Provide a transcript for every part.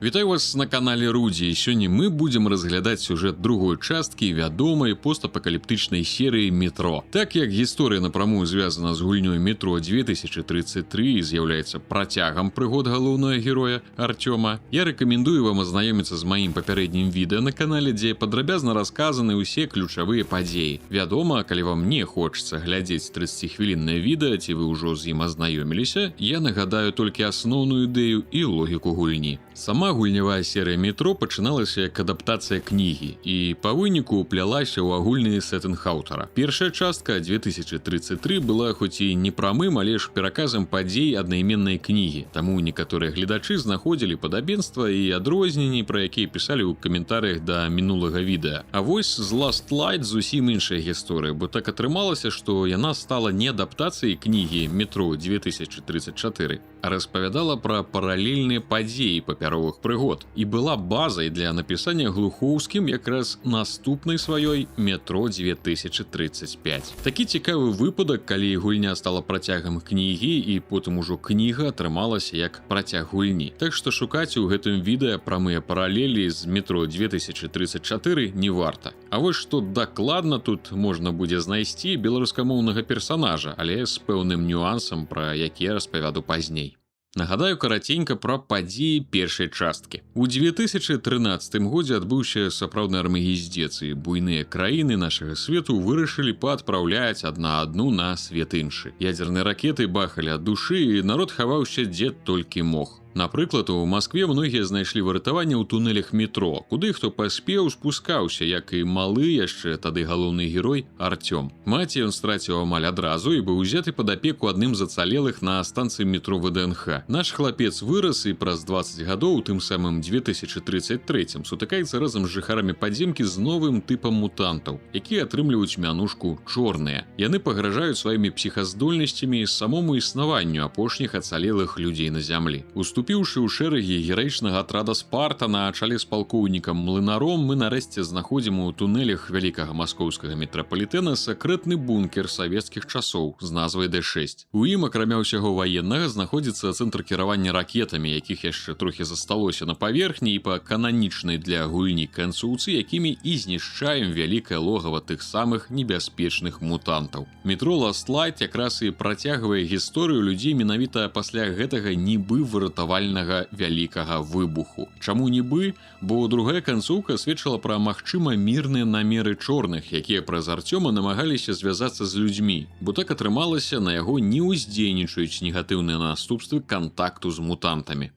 Вітаю вас на канале Рудзі. Сёння мы будзем разглядаць сюжэт другой часткі вядомай постапакаліптычнай серыі «Метро». Так як гісторыя напрамую звязана з гульнёй «Метро 2033» і з'яўляецца працягам прыгод галоўнага героя Арцёма, я рэкамендую вам азнаёміцца з маім папярэднім відэа на канале, дзе падрабязна расказаны ўсе ключавыя падзеі. Вядома, калі вам не хочацца глядзець 30-хвіліннае відэа ці вы ўжо з ім азнаёміліся, я нагадаю толькі асноўную ідэю і логіку гульні. Сама гульнявая серыя «Метро» пачыналася як адаптацыя кнігі і па выніку уплялася ў агульны сеттынг аўтара. Першая частка 2033 была хоць і не прамым, але ж пераказам падзей аднайменнай кнігі. Таму некаторыя гледачы знаходзілі падабенства і адрозненні, пра якія пісалі ў каментарыях да мінулага відэа. А вось з Last Light зусім іншая гісторыя, бо так атрымалася, што яна стала не адаптацыяй кнігі «Метро 2034», а распавядала пра паралельныя падзеі папяровых прыгод і была базай для напісання Глухоўскім якраз наступнай сваёй «Метро 2035». Такі цікавы выпадак, калі гульня стала працягам кнігі і потым ужо кніга атрымалася як працяг гульні. Так што шукаць у гэтым відэа прамыя паралелі з «Метро 2034» не варта. А вось што дакладна тут можна будзе знайсці беларускамоўнага персанажа, але з пэўным нюансам, пра які я распавяду пазней. Нагадаю караценька пра падзеі першай часткі. У 2013 годзе адбыўся сапраўдны армагездзец, і буйныя краіны нашага свету вырашылі паадпраўляць адна адну на свет іншы. Ядзерныя ракеты бахалі ад душы, і народ хаваўся, дзе толькі мог. Напрыклад, у Маскве многія знайшлі выратаванне ў тунэлях метро, куды хто паспеў, спускаўся, як і малы яшчэ тады галоўны герой Арцём. Маці ён страціў амаль адразу і быў узяты пад апеку адным з ацалелых на станцыі метро ВДНХ. Наш хлапец вырас і праз 20 гадоў, у тым самым 2033, сутыкаецца разам з жыхарамі падземкі з новым тыпам мутантаў, якія атрымліваюць мянушку чорныя. Яны пагражаюць сваімі псіхаздольнасцямі самому існаванню апошніх ацалелых людзей на зямлі. Уступіўшы ў шэрагі гераічнага атрада «Спарта» на чале з палкоўнікам Млынаром, мы нарэшце знаходзім у тунэлях вялікага маскоўскага метрапалітэна сакрэтны бункер савецкіх часоў з назвай Д6. У ім, акрамя ўсяго ваеннага, знаходзіцца цэнтр кіравання ракетамі, якіх яшчэ трохі засталося на паверхні і па кананічнай для гульні канцоўцы якімі і знішчаем вялікае логава тых самых небяспечных мутантаў. «Метро Last Light» якраз і працягвае гісторыю людзей менавіта пасля гэтага нібы выратавальнага вялікага выбуху. Чаму нібы? Бо другая канцоўка сведчыла пра магчыма мірныя намеры чорных, якія праз Арцёма намагаліся звязацца з людзьмі, бо так атрымалася, на яго не ўздзейнічаюць негатыўныя наступствы кантакту з мутантамі.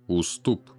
Уступ.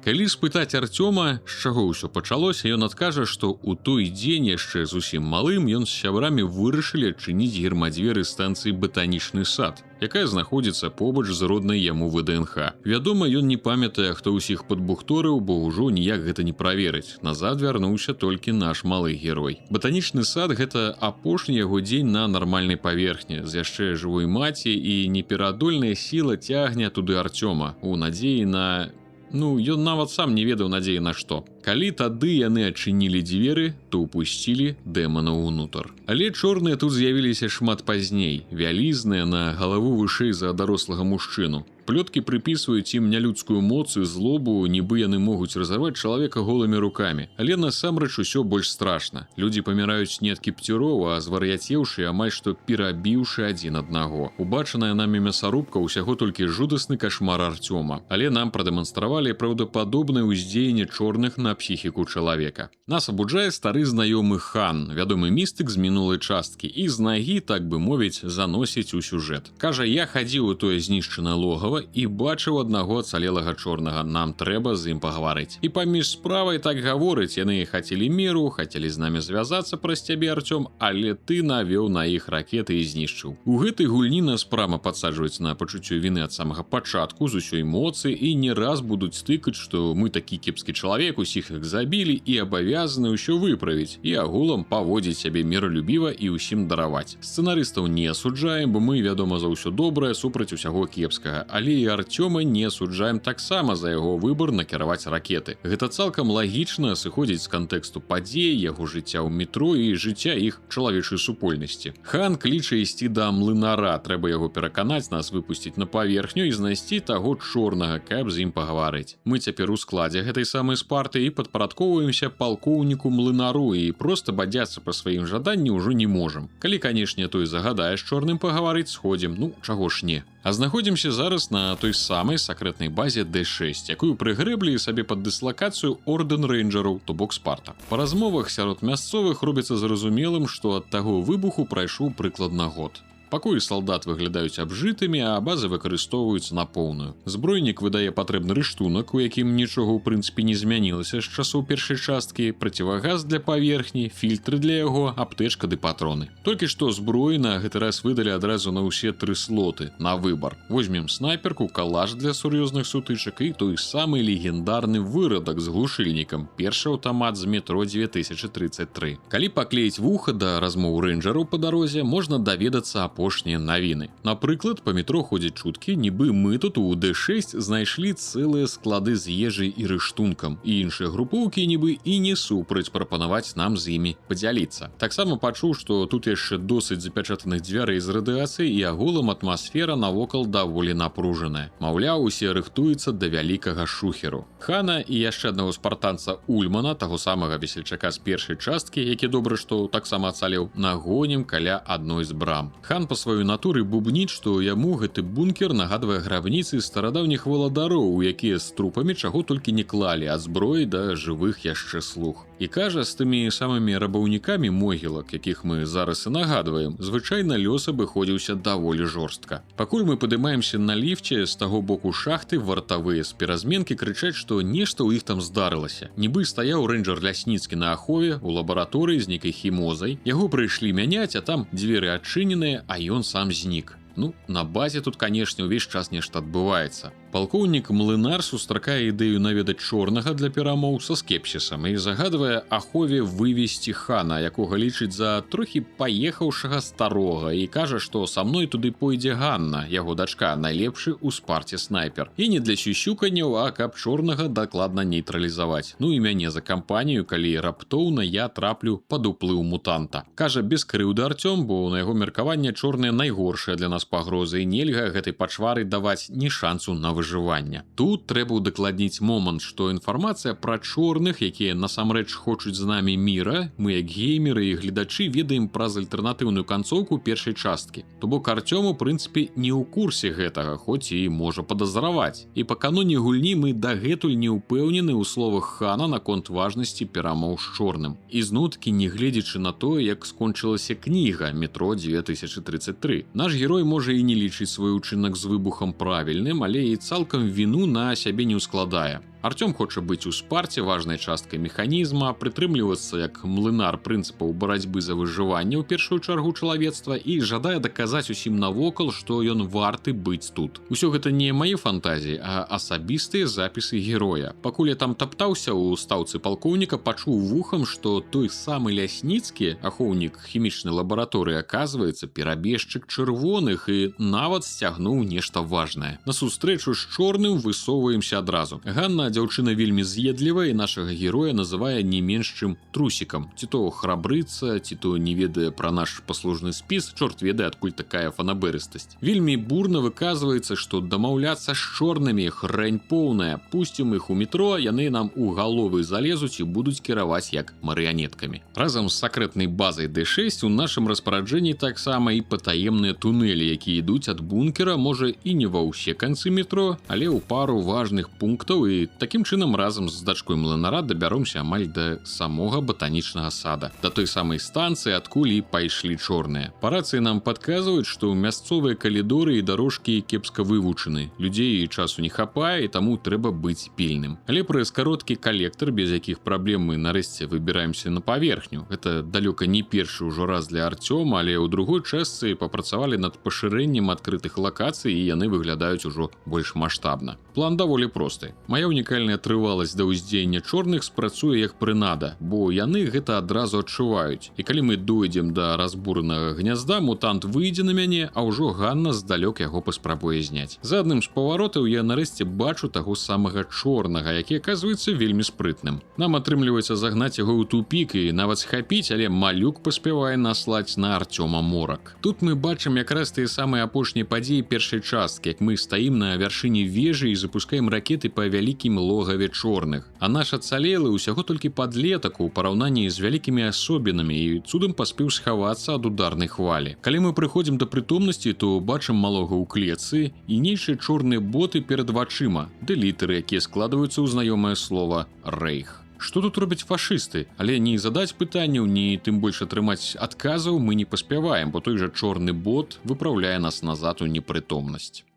Калі спытаць Арцёма, з чаго ўсё пачалося, ён адкажа, што ў той дзень яшчэ зусім малым ён з сябрамі вырашылі адчыніць гермадзверы станцыі «Батанічны сад», якая знаходзіцца побач з роднай яму ВДНХ. Вядома, ён не памятае, хто ўсіх падбухторыў, бо ўжо ніяк гэта не праверыць. Назад вярнуўся толькі наш малы герой. «Батанічны сад» — гэта апошні яго дзень на нармальнай паверхні з яшчэ жывой маці, і непераадольная сіла цягне туды Арцёма у надзеі на... Ну, ён нават сам не ведаў, надзеі на што. Калі тады яны адчынілі дзверы, то упусцілі дэмана ўнутр. Але чорныя тут з'явіліся шмат пазней, вялізныя, на галаву вышэй за дарослага мужчыну. Плёткі прыпісваюць ім нялюдскую моц і злобу, нібы яны могуць разарваць чалавека голымі рукамі. Але насамрэч усё больш страшна. Людзі паміраюць не ад кіпцюроў, а звар'яцеўшы, амаль што перабіўшы адзін аднаго. Убачаная намі мясарубка — ўсяго толькі жудасны кашмар Арцёма. Але нам прадэманстравалі праўдападобнае ўздзеянне чорных на псіхіку чалавека. Нас абуджае стары знаёмы Хан, вядомы містык з мінулай часткі, і з нагі, так бы мовіць, заносіць у сюжэт. Кажа: «Я хадзіў у тое знішчанае логава і бачыў аднаго ацалелага чорнага, нам трэба з ім пагаварыць». І паміж справай так гаворыць: «Яны хацелі міру, хацелі з намі звязацца праз цябе, Арцём, але ты навёў на іх ракеты і знішчыў». У гэтай гульні нас прама падсаджваюць на пачуццё віны ад самага пачатку з усёй моцы і не раз будуць тыкаць, што мы такі кепскі чалавек, усіх іх забілі і абавязаны ўсё выправіць і агулам паводзіць сябе міралюбіва і ўсім дараваць. Сцэнарыстаў не асуджаем, бо мы, вядома, за ўсё добрае супраць усяго кепскага, але але і Арцёма не асуджаем таксама за яго выбар накіраваць ракеты. Гэта цалкам лагічна сыходзіць з кантэксту падзей, яго жыцця ў метро і жыцця іх чалавечай супольнасці. Хан кліча ісці да Млынара, трэба яго пераканаць нас выпусціць на паверхню і знайсці таго Чорнага, каб з ім пагаварыць. Мы цяпер у складзе гэтай самай Спарты і падпарадкоўваемся палкоўніку Млынару і проста бадзяцца па сваім жаданні ўжо не можам. Калі, канешне, той загадае з Чорным пагаварыць, сходзім, ну чаго ж не. А знаходзімся зараз на той самай сакрэтнай базе D6, якую прыгрэблі сабе пад дыслакацыю ордэн рэйнджераў, то бок Спарта. Па размовах сярод мясцовых робіцца зразумелым, што ад таго выбуху прайшоў прыкладна год. Пакоі салдат выглядаюць абжытымі, а базы выкарыстоўваюцца на поўную. Збройнік выдае патрэбны рыштунак, у якім нічога ў прынцыпе не змянілася з часоў першай часткі, процівагаз для паверхні, фільтры для яго, аптэчка ды патроны. Толькі што зброі на гэты раз выдалі адразу на ўсе тры слоты на выбар. Возьмем снайперку, калаш для сур'ёзных сутычак і той самы легендарны вырадак з глушыльнікам, першы аўтамат з Метро 2033. Калі паклеіць вуха да размоў рэйнджераў па дарозе, можна даведацца апошнія навіны. Напрыклад, па метро ходзяць чуткі, нібы мы тут у D6 знайшлі цэлыя склады з ежай і рыштункам, і іншыя групоўкі нібы і не супраць прапанаваць нам з імі падзяліцца. Таксама пачуў, што тут яшчэ досыць запячатаных дзвярэй з радыацыяй і агулам атмасфера навокал даволі напружаная. Маўляў, усе рыхтуюцца да вялікага шухеру. Хана і яшчэ аднаго спартанца Ульмана, таго самага весельчака з першай часткі, які добра што таксама ацалеў, нагонім каля адной з брам. Хан па сваёй натуры бубніць, што яму гэты бункер нагадвае грабніцы старадаўніх валадароў, у якія з трупамі чаго толькі не клалі, ад зброі да жывых яшчэ слуг. І кажа, з тымі самымі рабаўнікамі могілак, якіх мы зараз і нагадваем, звычайна лёс абыходзіўся даволі жорстка. Пакуль мы падымаемся на ліфце, з таго боку шахты вартавыя з перазменкі крычаць, што нешта ў іх там здарылася. Нібы стаяў рэйнджер Лясніцкі на ахове у лабараторыі з нейкай хімозай. Яго прыйшлі мяняць, а там дзверы адчыненыя, а ён сам знік. Ну, на базе тут, канешне, увесь час нешта адбываецца. Палкоўнік Млынар сустракае ідэю наведаць Чорнага для перамоў са скепсісам і загадвае ахове вывесці Хана, якога лічыць за трохі паехаўшага старога, і кажа, што са мной туды пойдзе Ганна, яго дачка, найлепшы ў Спарце снайпер. І не для сюсюканняў, а каб Чорнага дакладна нейтралізаваць. Ну і мяне за кампанію, калі раптоўна я траплю пад уплыў мутанта. Кажа, без крыўды Арцём, бо на яго меркаванне чорныя найгоршая для нас пагроза, і нельга гэтай пачвары даваць ні шансу на выжыванне. Тут трэба ўдакладніць момант, што інфармацыя пра чорных, якія насамрэч хочуць з намі міра, мы як геймеры і гледачы ведаем праз альтэрнатыўную канцоўку першай часткі. То бок Арцём у прынцыпе не ў курсе гэтага, хоць і можа падазраваць. І па каноне гульні мы дагэтуль не ўпэўнены ў словах Хана наконт важнасці перамоў з Чорным. Ізноў-такі не гледзячы на тое, як скончылася кніга Метро 2033. Наш герой можа і не лічыць свой учынак з выбухам правільным, але і цалкам віну на сябе не ўскладае. Арцём хоча быць у Спарце важнай часткай механізма, прытрымлівацца як Млынар прынцыпаў барацьбы за выжыванне ў першую чаргу чалавецтва і жадае даказаць усім навокал, што ён варты быць тут. Усё гэта не мае фантазіі, а асабістыя запісы героя. Пакуль я там таптаўся ў стаўцы палкоўніка, пачуў вухам, што той самы Лясніцкі, ахоўнік хімічнай лабараторыі, аказваецца, перабежчык чырвоных і нават сцягнуў нешта важнае. На сустрэчу з Чорным высоўваемся адразу. Ганна дзяўчына вельмі з'едлівая і нашага героя называе не менш чым трусікам. Ці то храбрыцца, ці то не ведае пра наш паслужны спіс, чорт ведае, адкуль такая фанабэрыстасць. Вельмі бурна выказваецца, што дамаўляцца з чорнымі хрэнь поўная. Пусцім іх у метро, яны нам у галовы залезуць і будуць кіраваць як марыянеткамі. Разам з сакрэтнай базай D6 у нашым распараджэнні таксама і патаемныя тунэлі, якія ідуць ад бункера, можа, і не ва ўсе канцы метро, але ў пару важных пунктаў, і такім чынам разам з дачкой Млынара дабяромся амаль да самога батанічнага сада, да той самай станцыі, адкуль і пайшлі чорныя. Па рацыі нам падказваюць, што мясцовыя калідоры і дарожкі кепска вывучаны. Людзей і часу не хапае, і таму трэба быць пільным. Але праз кароткі калектар без якіх праблем мы нарэшце выбіраемся на паверхню. Гэта далёка не першы ўжо раз для Арцёма, але ў другой частцы папрацавалі над пашырэннем адкрытых лакацый, і яны выглядаюць ужо больш маштабна. План даволі просты. Маяўнік унікальная трываласць да ўздзеяння чорных спрацуе як прынада, бо яны гэта адразу адчуваюць. І калі мы дойдзем да разбуранага гнязда, мутант выйдзе на мяне, а ўжо Ганна здалёк яго паспрабуе зняць. За адным з паваротаў я нарэшце бачу таго самага чорнага, які аказваецца вельмі спрытным. Нам атрымліваецца загнаць яго ў тупік і нават схапіць, але малюк паспявае наслаць на Арцёма морак. Тут мы бачым якраз тыя самыя апошнія падзеі першай часткі, як мы стаім на вяршыні вежы і запускаем ракеты па вялікім логаве чорных. А наш ацалелы ўсяго толькі падлетак у параўнанні з вялікімі асобінамі і цудам паспеў схавацца ад ударнай хвалі. Калі мы прыходзім да прытомнасці, то бачым малога ў клетцы і нейшыя чорныя боты перад вачыма, ды літары, якія складваюцца ў знаёмае слова «Рэйх». Што тут робяць фашысты? Але ні задаць пытанняў, ні тым больш атрымаць адказаў мы не паспяваем, бо той жа чорны бот выпраўляе нас назад у непрытомнасць.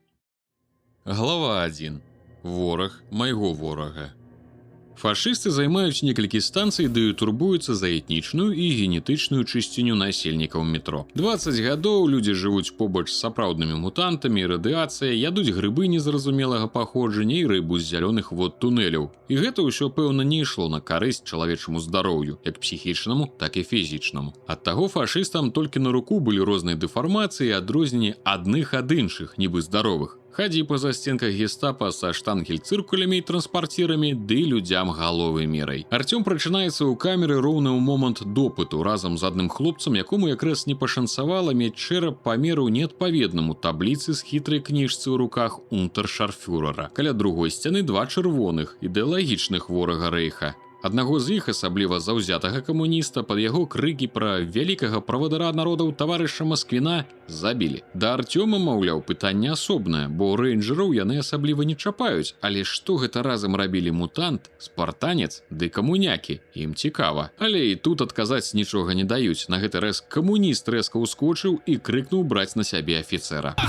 Глава 1. Вораг майго ворага. Фашысты займаюць некалькі станцый ды турбуюцца за этнічную і генетычную чысціню насельнікаў метро. 20 гадоў людзі жывуць побач з сапраўднымі мутантамі, радыацыя, ядуць грыбы незразумелага паходжання і рыбу з зялёных вод тунэляў. І гэта ўсё, пэўна, не ішло на карысць чалавечаму здароўю, як псіхічнаму, так і фізічнаму. Ад таго фашыстам толькі на руку былі розныя дэфармацыі і адрозненні адных ад іншых, нібы здаровых. Хадзі па засценках гестапа са штангель-цыркулямі і транспарцірамі, ды людзям галовы мерай. Арцём прачынаецца ў камеры роўна ў момант допыту разам з адным хлопцам, якому якраз не пашанцавала мець чэрап памеру неадпаведнаму табліцы з хітрай кніжцы ў руках унтэршарфюрера. Каля другой сцяны два чырвоных, ідэалагічных ворага рэйха. Аднаго з іх, асабліва заўзятага камуніста, пад яго крыкі пра вялікага правадыра народаў таварыша Масквіна забілі. Да Арцёма, маўляў, пытанне асобнае, бо рэйнджераў яны асабліва не чапаюць, але што гэта разам рабілі мутант, спартанец ды камунякі, ім цікава. Але і тут адказаць нічога не даюць. На гэты раз камуніст рэзка ўскочыў і крыкнуў браць на сябе афіцера.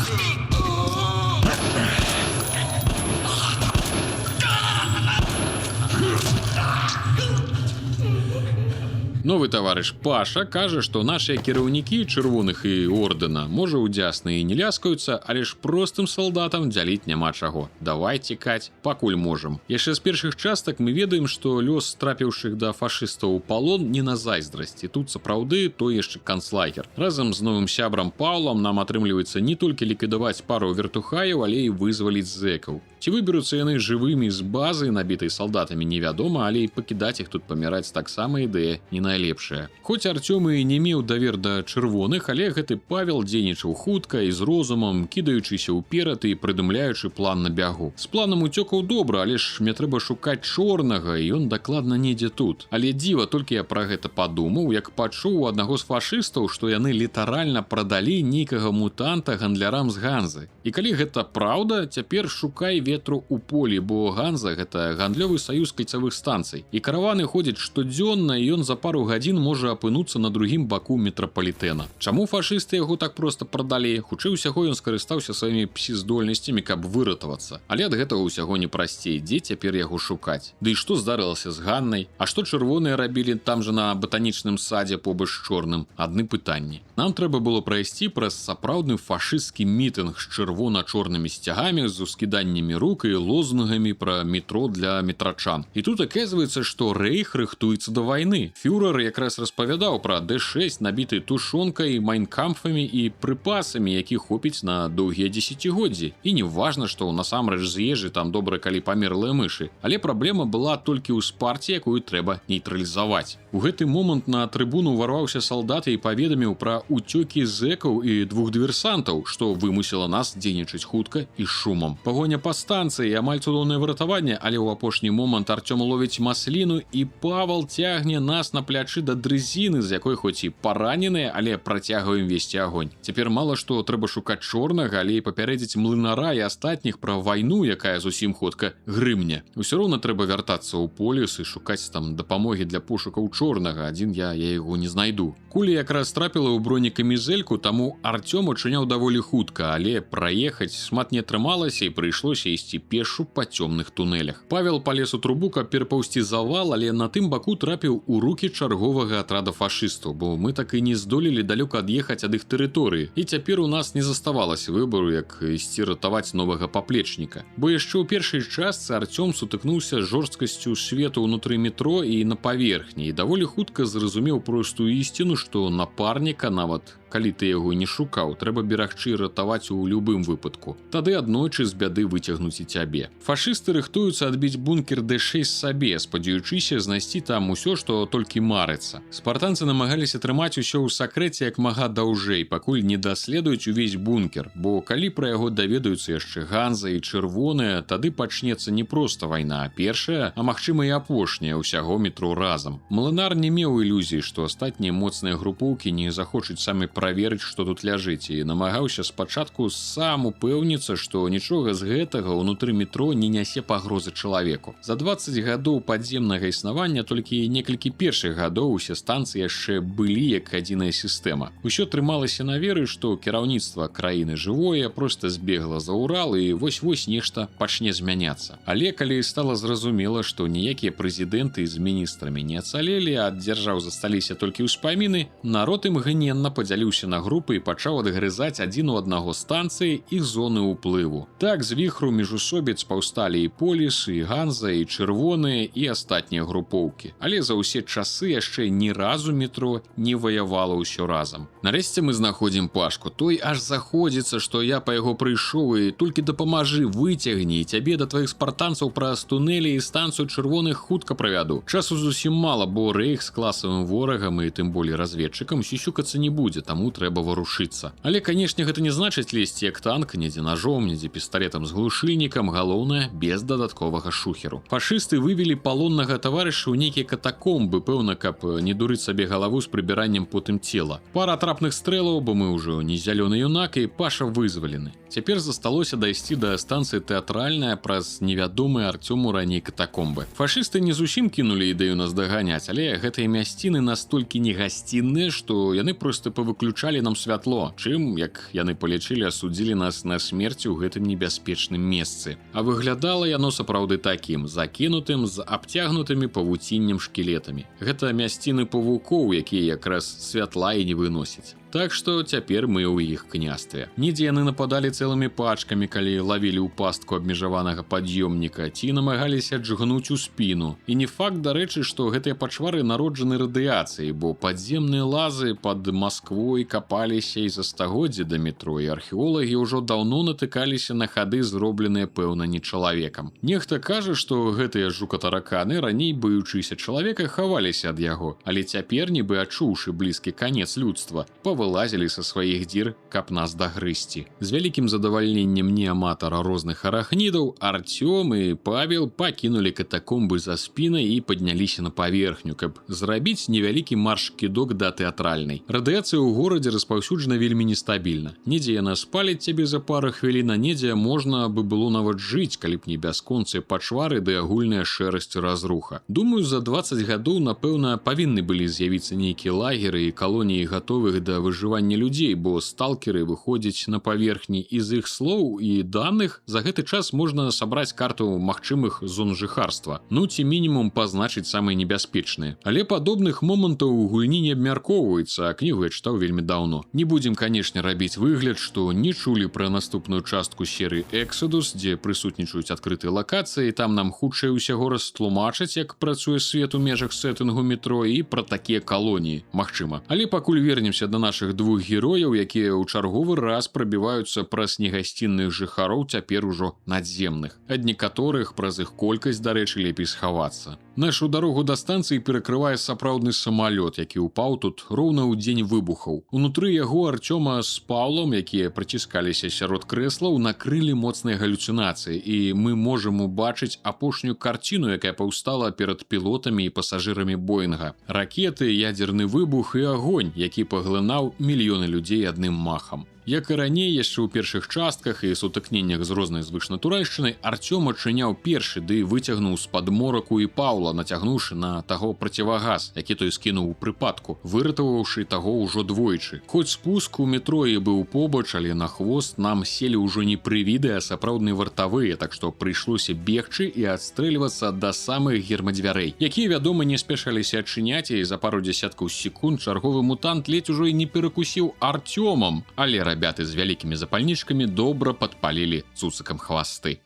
Новы таварыш Паша кажа, што нашыя кіраўнікі чырвоных і ордэна, можа, ў дзясны і не ляскаюцца, але ж простым салдатам дзяліць няма чаго. Давай цікаць, пакуль можам. Яшчэ з першых частак мы ведаем, што лёс трапіўшых да фашыстаў у палон не на зайздрасць. І тут сапраўды той яшчэ канцлагер. Разам з новым сябрам Паўлам нам атрымліваецца не толькі ліквідаваць пару вертухаяў, але і вызваліць зэкаў. Ці выберуцца яны жывымі з базы, набітай салдатамі, невядома, але і пакідаць іх тут паміраць таксама ідэя не найлепшая. Хоць Арцём і не меў давер да чырвоных, але гэты Павел дзейнічаў хутка і з розумам, кідаючыся ўперад і прыдумляючы план на бягу. З планам уцёкаў добра, але ж мне трэба шукаць чорнага, і ён дакладна недзе тут. Але дзіва, толькі я пра гэта падумаў, як пачуў у аднаго з фашыстаў, што яны літаральна прадалі нейкага мутанта гандлярам з Ганзы. І калі гэта праўда, цяпер шукай ветру ў полі, бо Ганза гэта гандлёвы саюз кальцавых станцый. І караваны ходзяць штодзённа, і ён за пару гадзін можа апынуцца на другім баку метрапалітэна. Чаму фашысты яго так проста прадалі? Хутчэй усяго ён скарыстаўся сваімі псіздольнасцямі, каб выратавацца. Але ад гэтага ўсяго не прасцей, дзе цяпер яго шукаць? Ды і што здарылася з Ганнай? А што чырвоныя рабілі там жа на батанічным садзе побач з чорным? Адны пытанні. Нам трэба было прайсці праз сапраўдны фашысцкі мітынг з чырвона-чорнымі сцягамі, з ускіданнямі рук і лозунгамі пра метро для метрачан. І тут аказваецца, што рэйх рыхтуецца да вайны. Фюрер якраз распавядаў пра Д6, набіты тушонкай, майнкампфамі і прыпасамі, які хопіць на доўгія дзесяцігоддзі. І не важна, што насамрэч з ежы там добра, калі памерлыя мышы. Але праблема была толькі ў Спарце, якую трэба нейтралізаваць. У гэты момант на трыбуну ўварваўся салдат і паведаміў пра уцёкі зэкаў і двух дыверсантаў, што вымусіла нас дзейнічаць хутка і шумам. Пагоня па станцыі, амаль цудоўнае выратаванне, але ў апошні момант Арцём ловіць масліну, і Павал цягне нас на плячы да дрызіны, з якой хоць і параненыя, але працягваем весці агонь. Цяпер мала што трэба шукаць чорнага, але і папярэдзіць млынара і астатніх пра вайну, якая зусім хутка грымне. Усё роўна трэба вяртацца ў поліс і шукаць там дапамогі для пошукаў чорнага, адзін я яго не знайду. Куля якраз трапіла ў бронекамізэльку, таму Арцём учыняў даволі хутка, але праехаць шмат не атрымалася і прыйшлося ісці ісці пешу па цёмных тунэлях. Павел палез у трубу, каб перапаўзці завал, але на тым баку трапіў у рукі чарговага атрада фашыстаў, бо мы так і не здолелі далёка ад'ехаць ад іх тэрыторыі. І цяпер у нас не заставалася выбару, як ісці ратаваць новага паплечніка. Бо яшчэ ў першай частцы Арцём сутыкнуўся з жорсткасцю свету ўнутры метро і на паверхні і даволі хутка зразумеў простую ісціну, што напарніка, нават калі ты яго не шукаў, трэба берагчы і ратаваць у любым выпадку. Тады аднойчы з бяды выцягнуць і цябе. Фашысты рыхтуюцца адбіць бункер Д6 сабе, спадзяючыся знайсці там усё, што толькі марыцца. Спартанцы намагаліся трымаць усё ў сакрэце як мага даўжэй, пакуль не даследуюць увесь бункер, бо калі пра яго даведаюцца яшчэ Ганза і чырвоныя, тады пачнецца не проста вайна, а першая, а магчыма, і апошняя ўсяго метро разам. Млынар не меў ілюзій, што астатнія моцныя групоўкі не захочуць самі праверыць, што тут ляжыць, і намагаўся спачатку сам упэўніцца, што нічога з гэтага ўнутры метро не нясе пагрозы чалавеку. За 20 гадоў падземнага існавання толькі некалькі першых гадоў усе станцыі яшчэ былі як адзіная сістэма. Усё трымалася на веры, што кіраўніцтва краіны жывое, проста збегла за Урал і вось-вось нешта пачне змяняцца. Але калі стала зразумела, што ніякія прэзідэнты з міністрамі не ацалелі, а ад дзяржаў засталіся толькі ўспаміны, народ імгненна падзяліўся на групы і пачаў адгрызаць адзін у аднаго станцыі і зоны ўплыву. Так з віхру міжусобіц паўсталі і Поліс, і Ганза, і чырвоныя, і астатнія групоўкі. Але за ўсе часы яшчэ ні разу метро не ваявала ўсё разам. Нарэшце мы знаходзім Пашку. Той аж заходзіцца, што я па яго прыйшоў, і толькі дапамажы, выцягні, і цябе да тваіх спартанцаў праз тунэлі і станцыю чырвоных хутка правяду. Часу зусім мала, бо Рэйх з класавым ворагам і тым болей разведчыкам сюсюкацца не будзе, таму трэба варушыцца. Але, канешне, гэта не значыць лезці як танк, недзе ножом, недзе пісталетам з глушыльнікам, галоўнае, без дадатковага шухеру. Фашысты вывелі палоннага таварыша ў нейкія катакомбы, пэўна, каб не дурыць сабе галаву з прыбіраннем потым цела. Пара трапных стрэлаў, бо мы ўжо не зялёны юнак, і Паша вызвалены. Цяпер засталося дайсці да станцыі Тэатральная праз невядомыя Арцёму раней катакомбы. Фашысты не зусім кінулі ідэю нас даганяць, але гэтыя мясціны настолькі негасцінныя, што яны проста павыключалі нам святло, чым, як яны палічылі, асудзілі нас на смерць у гэтым небяспечным месцы. А выглядала яно сапраўды такім, закінутым, з абцягнутымі павуціннем шкілетамі. Гэта мясціны павукоў, якія якраз святла і не выносяць. Так што цяпер мы ў іх княстве. Недзе яны нападалі цэлымі пачкамі, калі лавілі ў пастку абмежаванага пад'ёмніка ці намагаліся джгнуць у спіну. І не факт, дарэчы, што гэтыя пачвары народжаны радыяцыяй, бо падземныя лазы пад Масквой капаліся і за стагоддзі да метро, і археолагі ўжо даўно натыкаліся на хады, зробленыя, пэўна, не чалавекам. Нехта кажа, што гэтыя жукатараканы, раней баючыся чалавека, хаваліся ад яго, але цяпер, нібы адчуўшы блізкі канец людства, павылазілі са сваіх дзір, каб нас дагрызці. З вялікім задавальненнем неаматара розных арахнідаў Арцём і Павел пакінулі катакомбы за спінай і падняліся на паверхню, каб зрабіць невялікі марш-кідок да Тэатральнай. Радыяцыя ў горадзе распаўсюджана вельмі нестабільна. Недзе яна спаліць цябе за пару хвілін, а недзе можна бы было нават жыць, калі б не бясконцыя пачвары ды агульная шэрасць, разруха. Думаю, за 20 гадоў, напэўна, павінны былі з'явіцца нейкія лагеры і калоніі гатовых да выжывання людзей, бо сталкеры выходзяць на паверхні, і з іх слоў і даных за гэты час можна сабраць карту магчымых зон жыхарства. Ну ці мінімум пазначыць самыя небяспечныя. Але падобных момантаў у гульні не абмяркоўваецца, а кнігу я чытаў вельмі даўно. Не будзем, канешне, рабіць выгляд, што не чулі пра наступную частку серыі Exodus, дзе прысутнічаюць адкрытыя лакацыі, там нам хутчэй усяго растлумачаць, як працуе свет у межах сеттынгу метро, і пра такія калоніі, магчыма. Але пакуль вернемся да нашых двух герояў, якія ў чарговы раз прабіваюцца праз негасцінных жыхароў, цяпер ужо надземных. Ад некаторых праз іх колькасць, дарэчы, лепей схавацца. Нашу дарогу да станцыі перакрывае сапраўдны самалёт, які ўпаў тут роўна ў дзень выбухаў. Унутры яго Арцёма з Паўлом, якія праціскаліся сярод крэслаў, накрылі моцныя галюцынацыі, і мы можам убачыць апошнюю карціну, якая паўстала перад пілотамі і пасажырамі Боінга. Ракеты, ядзерны выбух і агонь, які паглынаў мільёны людзей адным махам. Як і раней, яшчэ ў першых частках і сутыкненнях з рознай звышнатуральшчынай, Арцём адчыняў першы ды выцягнуў з-пад мораку і Паўла, нацягнуўшы на таго процівагаз, які той скінуў у прыпадку, выратаваўшы таго ўжо двойчы. Хоць спуск у метро і быў побач, але на хвост нам селі ўжо не прывіды, а сапраўдныя вартавыя, так што прыйшлося бегчы і адстрэльвацца да самых гермадзвярэй, якія, вядома, не спяшаліся адчыняць, і за пару дзесяткаў секунд чарговы мутант ледзь ужо і не перакусіў Арцёмам, але рабяты з вялікімі запальнічкамі добра падпалілі цуцыкам хвасты.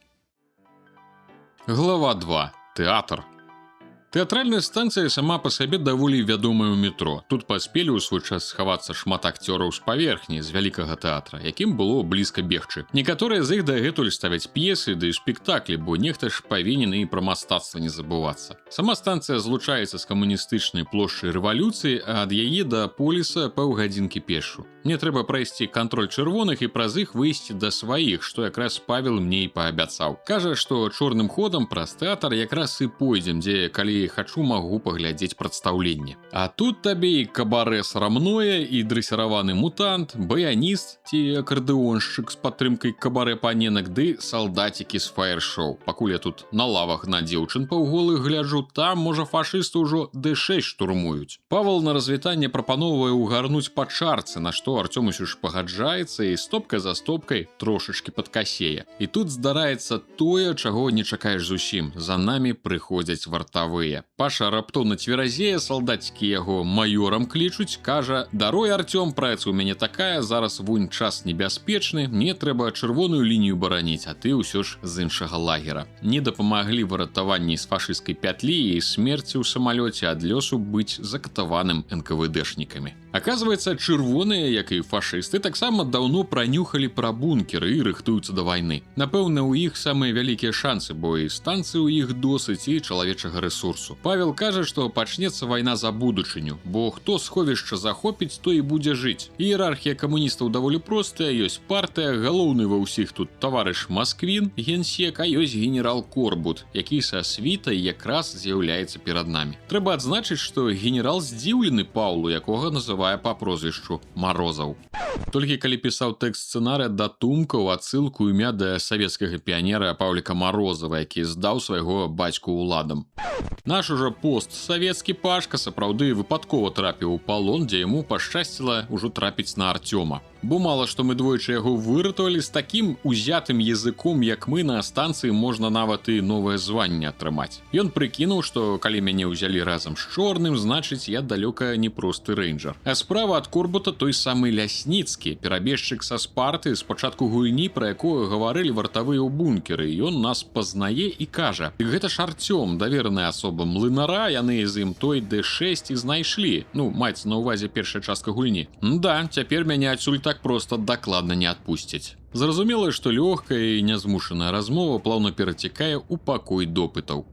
Глава 2. Тэатр. Тэатральная станцыя сама па сабе даволі вядомая ў метро. Тут паспелі ў свой час схавацца шмат акцёраў з паверхні, з вялікага тэатра, якім было блізка бегчы. Некаторыя з іх дагэтуль ставяць п'есы ды спектаклі, бо нехта ж павінен і пра мастацтва не забывацца. Сама станцыя злучаецца з камуністычнай плошчай Рэвалюцыі, а ад яе да поліса паўгадзінкі пешу. Мне трэба прайсці кантроль чырвоных і праз іх выйсці да сваіх, што якраз Павел мне і паабяцаў. Кажа, што чорным ходам праз тэатр якраз і пойдзем, дзе, калі хачу, магу паглядзець прадстаўленне. А тут табе і кабарэ срамное, і дрэсіраваны мутант, баяніст ці акардэоншчык з падтрымкай кабарэ паненак ды салдацікі з фаер-шоу. Пакуль я тут на лавах на дзеўчын паўголых гляджу, там, можа, фашысты ўжо Д6 штурмуюць. Павел на развітанне прапаноўвае ўгарнуць па чарцы, на што Арцём усё ж пагаджаецца і стопка за стопкай трошачкі падкасее. І тут здараецца тое, чаго не чакаеш зусім. За намі прыходзяць вартавыя. Паша раптоўна цверазее, салдацікі яго маёрам клічуць, кажа: «Даруй, Арцём, праца ў мяне такая, зараз вунь час небяспечны, мне трэба чырвоную лінію бараніць, а ты ўсё ж з іншага лагера». Не дапамаглі выратаванні з фашысцкай пятлі і смерці ў самалёце ад лёсу быць закатаваным НКВДшнікамі. Аказваецца, чырвоныя, як і фашысты, таксама даўно пранюхалі пра бункеры і рыхтуюцца да вайны. Напэўна, у іх самыя вялікія шансы, бо і станцыі ў іх досыць, і чалавечага рэсурсу. Павел кажа, што пачнецца вайна за будучыню, бо хто сховішча захопіць, той і будзе жыць. Іерархія камуністаў даволі простая: ёсць партыя, галоўны ва ўсіх тут таварыш Масквін, генсек, а ёсць генерал Корбут, які са світай якраз з'яўляецца перад намі. Трэба адзначыць, што генерал здзіўлены Паўлу, якога называе па прозвішчу Марозаў. Толькі калі пісаў тэкст сцэнарыя, датумкаў адсылку імя да савецкага піянера Паўліка Марозава, які здаў свайго бацьку ўладам. Наш ужо постсавецкі Пашка сапраўды выпадкова трапіў у палон, дзе яму пашчасціла ўжо трапіць на Арцёма. Бо мала што мы двойчы яго выратавалі, з такім узятым языком, як мы, на станцыі можна нават і новае званне атрымаць. Ён прыкінуў, што калі мяне ўзялі разам з чорным, значыць, я далёка не просты рэйнджер. А справа ад Корбута той самы Лясніцкі, перабежчык са Спарты з пачатку гульні, пра якога гаварылі вартавыя ў бункеры. Ён нас пазнае і кажа: «Гэта ж Арцём, давераная асоба млынара, яны з ім той Д6 і знайшлі». Ну, маецца на ўвазе першая частка гульні. Да, цяпер мяне адсюль так проста дакладна не адпусцяць. Зразумела, што лёгкая і нязмушаная размова плаўна перацікае ў пакой допытаў.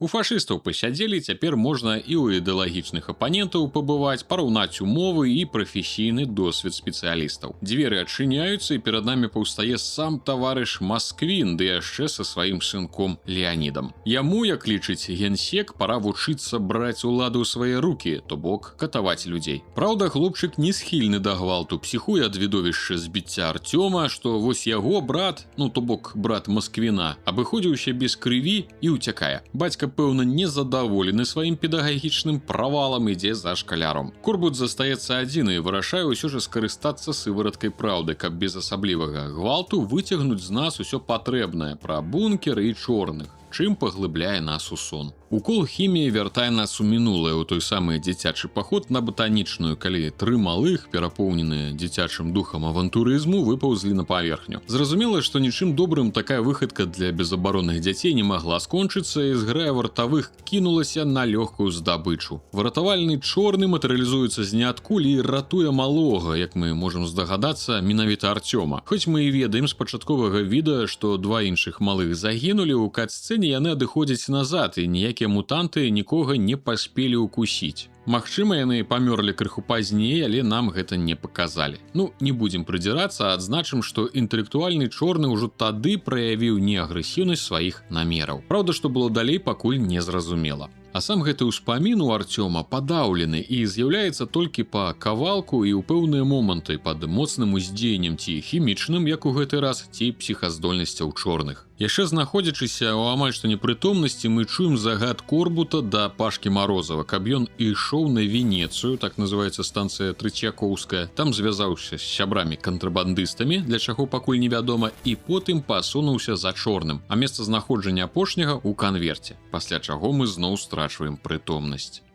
У фашыстаў пасядзелі, цяпер можна і ў ідэалагічных апанентаў пабываць, параўнаць умовы і прафесійны досвед спецыялістаў. Дзверы адчыняюцца, і перад намі паўстае сам таварыш Масквін, ды яшчэ са сваім сынком Леанідам. Яму, як лічыць генсек, пара вучыцца браць уладу ў свае рукі, то бок катаваць людзей. Праўда, хлопчык не схільны да гвалту, псіхуе ад відовішча збіцця Арцёма, што вось яго брат, ну то бок брат Масквіна, абыходзіўся без крыві і ўцякае. Бацька, пэўна, незадаволены сваім педагагічным правалам, ідзе за шкаляром. Корбут застаецца адзін і вырашае ўсё ж скарыстацца сывараткай праўды, каб без асаблівага гвалту выцягнуць з нас усё патрэбнае пра бункеры і чорных, чым паглыбляе нас у сон. Укол хіміі вяртае нас у мінулае, у той самы дзіцячы паход на Батанічную, калі тры малых, перапоўненыя дзіцячым духам авантурызму, выпаўзлі на паверхню. Зразумела, што нічым добрым такая выхадка для безабаронных дзяцей не магла скончыцца, і зграя вартавых кінулася на лёгкую здабычу. Выратавальны чорны матэрыялізуецца з ніадкуль і ратуе малога, як мы можам здагадацца, менавіта Арцёма. Хоць мы і ведаем з пачатковага відэа, што два іншых малых загінулі, у кат-сцэне яны адыходзяць назад, і ніякія мутанты нікога не паспелі укусіць. Магчыма, яны памёрлі крыху пазней, але нам гэта не паказалі. Ну, не будзем прыдзірацца, адзначым, што інтэлектуальны чорны ўжо тады праявіў неагрэсіўнасць сваіх намераў. Праўда, што было далей, пакуль не зразумела. А сам гэты ўспамін у Арцёма падаўлены і з'яўляецца толькі па кавалку і ў пэўныя моманты пад моцным уздзеяннем ці хімічным, як у гэты раз, ці псіхаздольнасцяў чорных. Яшчэ знаходзячыся ў амаль што непрытомнасці, мы чуем загад Корбута да Пашкі Марозава, каб ён ішоў на Венецыю, так называецца станцыя Трыцьякоўская, там звязаўся з сябрамі кантрабандыстамі, для чаго, пакуль невядома, і потым пасунуўся за чорным, а месцазнаходжанне апошняга ў канверце, пасля чаго мы зноў страчваем прытомнасць.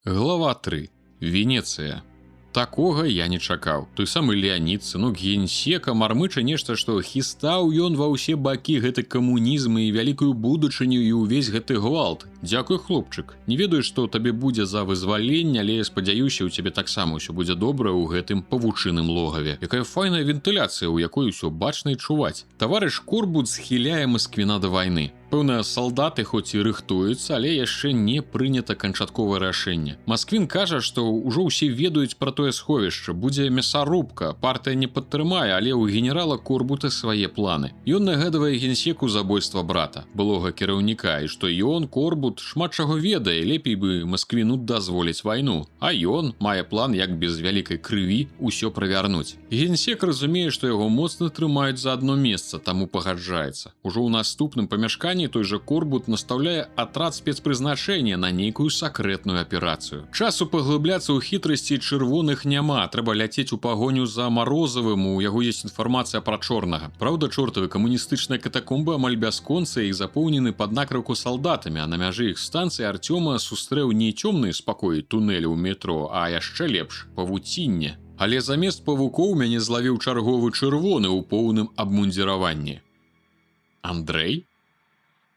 Глава 3. Венецыя. Такога я не чакаў. Той самы Леанід, сынок генсека, мармыча нешта, што хістаў ён ва ўсе бакі гэты камунізм і вялікую будучыню і ўвесь гэты гвалт. Дзякуй, хлопчык. Не ведаю, што табе будзе за вызваленне, але спадзяюся, у цябе таксама ўсё будзе добра ў гэтым павучыным логаве. Якая файная вентыляцыя, у якой усё бачна і чуваць. Таварыш Корбут схіляе Масквіна да вайны. Пэўна, салдаты хоць і рыхтуюцца, але яшчэ не прынята канчатковае рашэнне. Масквін кажа, што ўжо ўсе ведаюць пра тое сховішча, будзе мясарубка, партыя не падтрымае, але ў генерала Корбута свае планы. Ён нагадвае генсеку забойства брата, былога кіраўніка, і што ён, Корбут, шмат чаго ведае, лепей бы Масквіну дазволіць вайну. А ён мае план, як без вялікай крыві ўсё правярнуць. Генсек разумее, што яго моцна трымаюць за адно месца, таму пагаджаецца. Ужо ў наступным памяшканні той жа Корбут настаўляе атрад спецпрызначэння на нейкую сакрэтную аперацыю. Часу паглыбляцца ў хітрасці чырвоных няма, трэба ляцець у пагоню за Марозавым, у яго есть інфармацыя пра чорнага. Праўда, чортавы камуністычныя катакомбы амаль бясконцыя і запоўнены пад накрыўку салдатамі, а на мяжы іх станцыі Арцёма сустрэў не цёмныя спакоі тунэлю ў метро, а яшчэ лепш — павуцінне. Але замест павукоў мяне злавіў чарговы чырвоны ў поўным абмундзіраванні. Андрэй?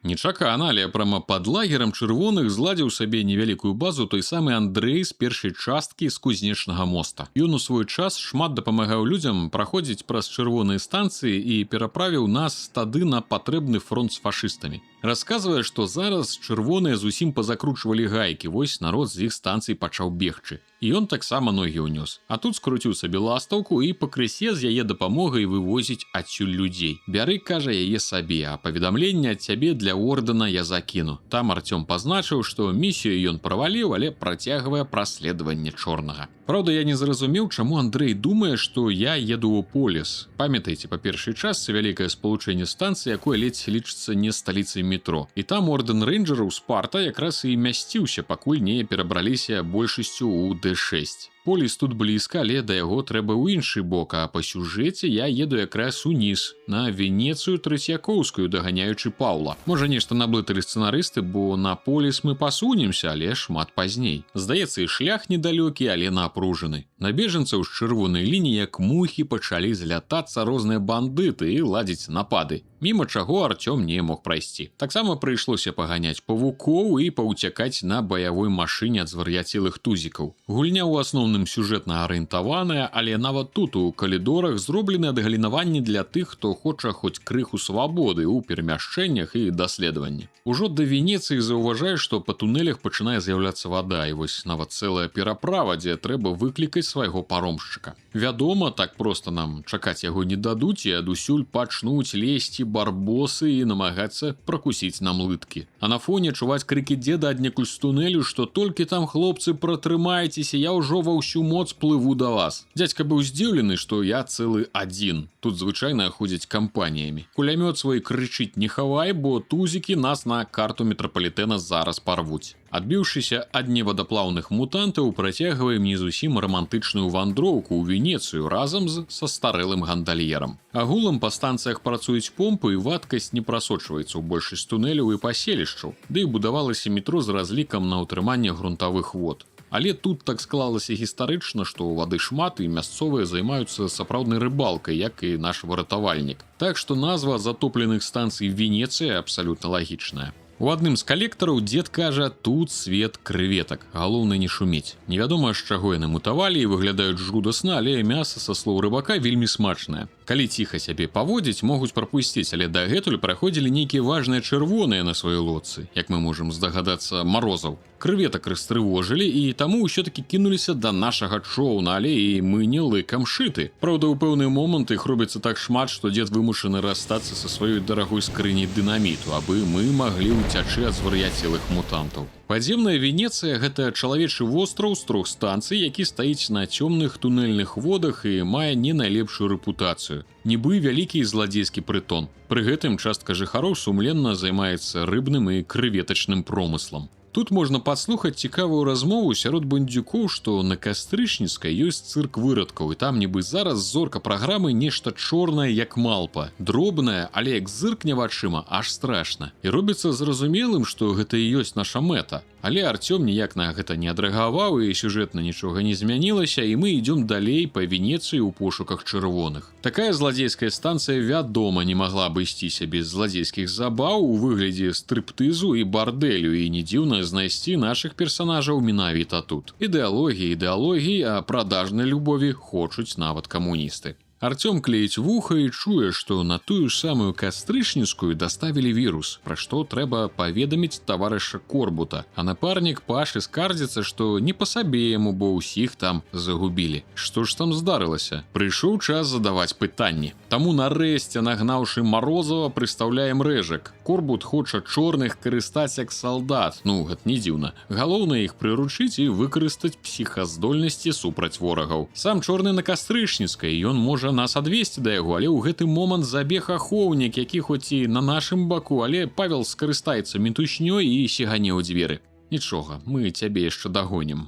Нечакана, але прама пад лагерам чырвоных зладзіў сабе невялікую базу той самы Андрэй з першай часткі, з Кузнечнага моста. Ён у свой час шмат дапамагаў людзям праходзіць праз чырвоныя станцыі і пераправіў нас тады на патрэбны фронт з фашыстамі. Расказвае, што зараз чырвоныя зусім пазакручвалі гайкі, вось народ з іх станцый пачаў бегчы. І ён таксама ногі ўнёс. А тут скруціў сабе ластаўку і пакрысе з яе дапамогай вывозіць адсюль людзей. Бяры, кажа, яе сабе, а паведамленне ад цябе для ордэна я закіну. Там Арцём пазначыў, што місію ён праваліў, але працягвае праследаванне чорнага. Праўда, я не зразумеў, чаму Андрэй думае, што я еду ў Поліс. Памятаеце, па першай частцы вялікае спалучэнне станцыі, якое ледзь лічыцца не сталіцай метро. І там ордэн рэйнджераў Спарта якраз і мясціўся, пакуль не перабраліся большасцю ў Д6. Поліс тут блізка, але да яго трэба ў іншы бок, а па сюжэце я еду якраз уніз, на Венецыю Трэцьякоўскую, даганяючы Паўла. Можа, нешта наблыталі сцэнарысты, бо на Поліс мы пасунемся, але шмат пазней. Здаецца, і шлях недалёкі, але напружаны. На бежанцаў з чырвонай лініі, як мухі, пачалі злятацца розныя бандыты і ладзіць напады, міма чаго Арцём не мог прайсці. Таксама прыйшлося паганяць павукоў і паўцякаць на баявой машыне ад звар'яцелых тузікаў. Гульня ў асноўным сюжэтна арыентаваная, але нават тут у калідорах зроблены адгалінаванні для тых, хто хоча хоць крыху свабоды ў перамяшчэннях і даследаванні. Ужо да Венецыі заўважаю, што па тунэлях пачынае з'яўляцца вада, і вось нават цэлая пераправа, дзе трэба выклікаць свайго паромшчыка. Вядома, так проста нам чакаць яго не дадуць, і адусюль пачнуць лезці барбосы і намагацца пракусіць нам лыткі. А на фоне чуваць крыкі дзеда аднекуль з тунэлю, што толькі там, хлопцы, пратрымайцеся, я ўжо ва ўсю моц плыву да вас. Дзядзька быў здзіўлены, што я цэлы адзін. Тут звычайна ходзяць кампаніямі. Кулямёт свой, крычыць, не хавай, бо тузікі нас на карту метрапалітэна зараз парвуць. Адбіўшыся ад невадаплаўных мутантаў, працягваем не зусім рамантычную вандроўку ў Венецыю разам з састарэлым гандальерам. Агулам па станцыях працуюць помпы, і вадкасць не прасочваецца ў большасць тунэляў і паселішчаў, ды і будавалася метро з разлікам на ўтрыманне грунтавых вод. Але тут так склалася гістарычна, што вады шмат і мясцовыя займаюцца сапраўднай рыбалкай, як і наш выратавальнік. Так што назва затопленых станцый Венецыя абсалютна лагічная. У адным з калектараў дзед кажа: тут свет крэветак, галоўнае не шумець. Невядома, з чаго яны мутавалі і выглядаюць жудасна, але мяса, са слоў рыбака, вельмі смачнае. Калі ціха сябе паводзіць, могуць прапусціць, але дагэтуль праходзілі нейкія важныя чырвоныя на сваёй лодцы, як мы можам здагадацца, Марозаў. Крыветак растрывожылі і таму ўсё-такі кінуліся да нашага чоўна, але і мы не лыкам шыты. Праўда, ў пэўны момант іх робіцца так шмат, што дзед вымушаны расстацца са сваёй дарагой скрыняй дынаміту, абы мы маглі ўцячы ад звар'яцелых мутантаў. Падземная Венецыя — гэта чалавечы востраў з трох станцый, які стаіць на цёмных тунэльных водах і мае не найлепшую рэпутацыю. Нібы вялікі зладзейскі прытон. Пры гэтым частка жыхароў сумленна займаецца рыбным і крыветачным промыслам. Тут можна падслухаць цікавую размову сярод бандюкоў, што на Кастрычніцкай ёсць цырк вырадкаў, і там нібы зараз зорка праграмы нешта чорнае, як малпа, дробная, але як зыркне вачыма, аж страшна. І робіцца зразумелым, што гэта і ёсць наша мэта. Але Арцём ніяк на гэта не адрэагаваў, і сюжэтна нічога не змянілася, і мы ідём далей па Венецыі ў пошуках чырвоных. Такая зладзейская станцыя, вядома, не магла абысціся без зладзейскіх забаў у выглядзе стрыптызу і бардэлю, і не дзіўна знайсці нашых персанажаў менавіта тут. Ідэалогіі ідэалогіі, а прадажнай любові хочуць нават камуністы. Арцём клеіць вуха і чуе, што на тую ж самую Кастрычніцкую даставілі вірус, пра што трэба паведаміць таварыша Корбута. А напарнік Пашы скардзіцца, што не па сабе яму, бо ўсіх там загубілі. Што ж там здарылася? Прыйшоў час задаваць пытанні. Таму нарэшце, нагнаўшы Марозава, прыстаўляем рэжак. Корбут хоча чорных карыстаць як салдат. Ну, гэта не дзіўна. Галоўнае — іх прыручыць і выкарыстаць псіхаздольнасці супраць ворагаў. Сам чорны на Кастрычніцкай, ён можа нас адвесці да яго, але ў гэты момант забег ахоўнік, які хоць і на нашым баку, але Павел скарыстаецца мітушнёй і сігане ў дзверы. Нічога, мы цябе яшчэ дагонім.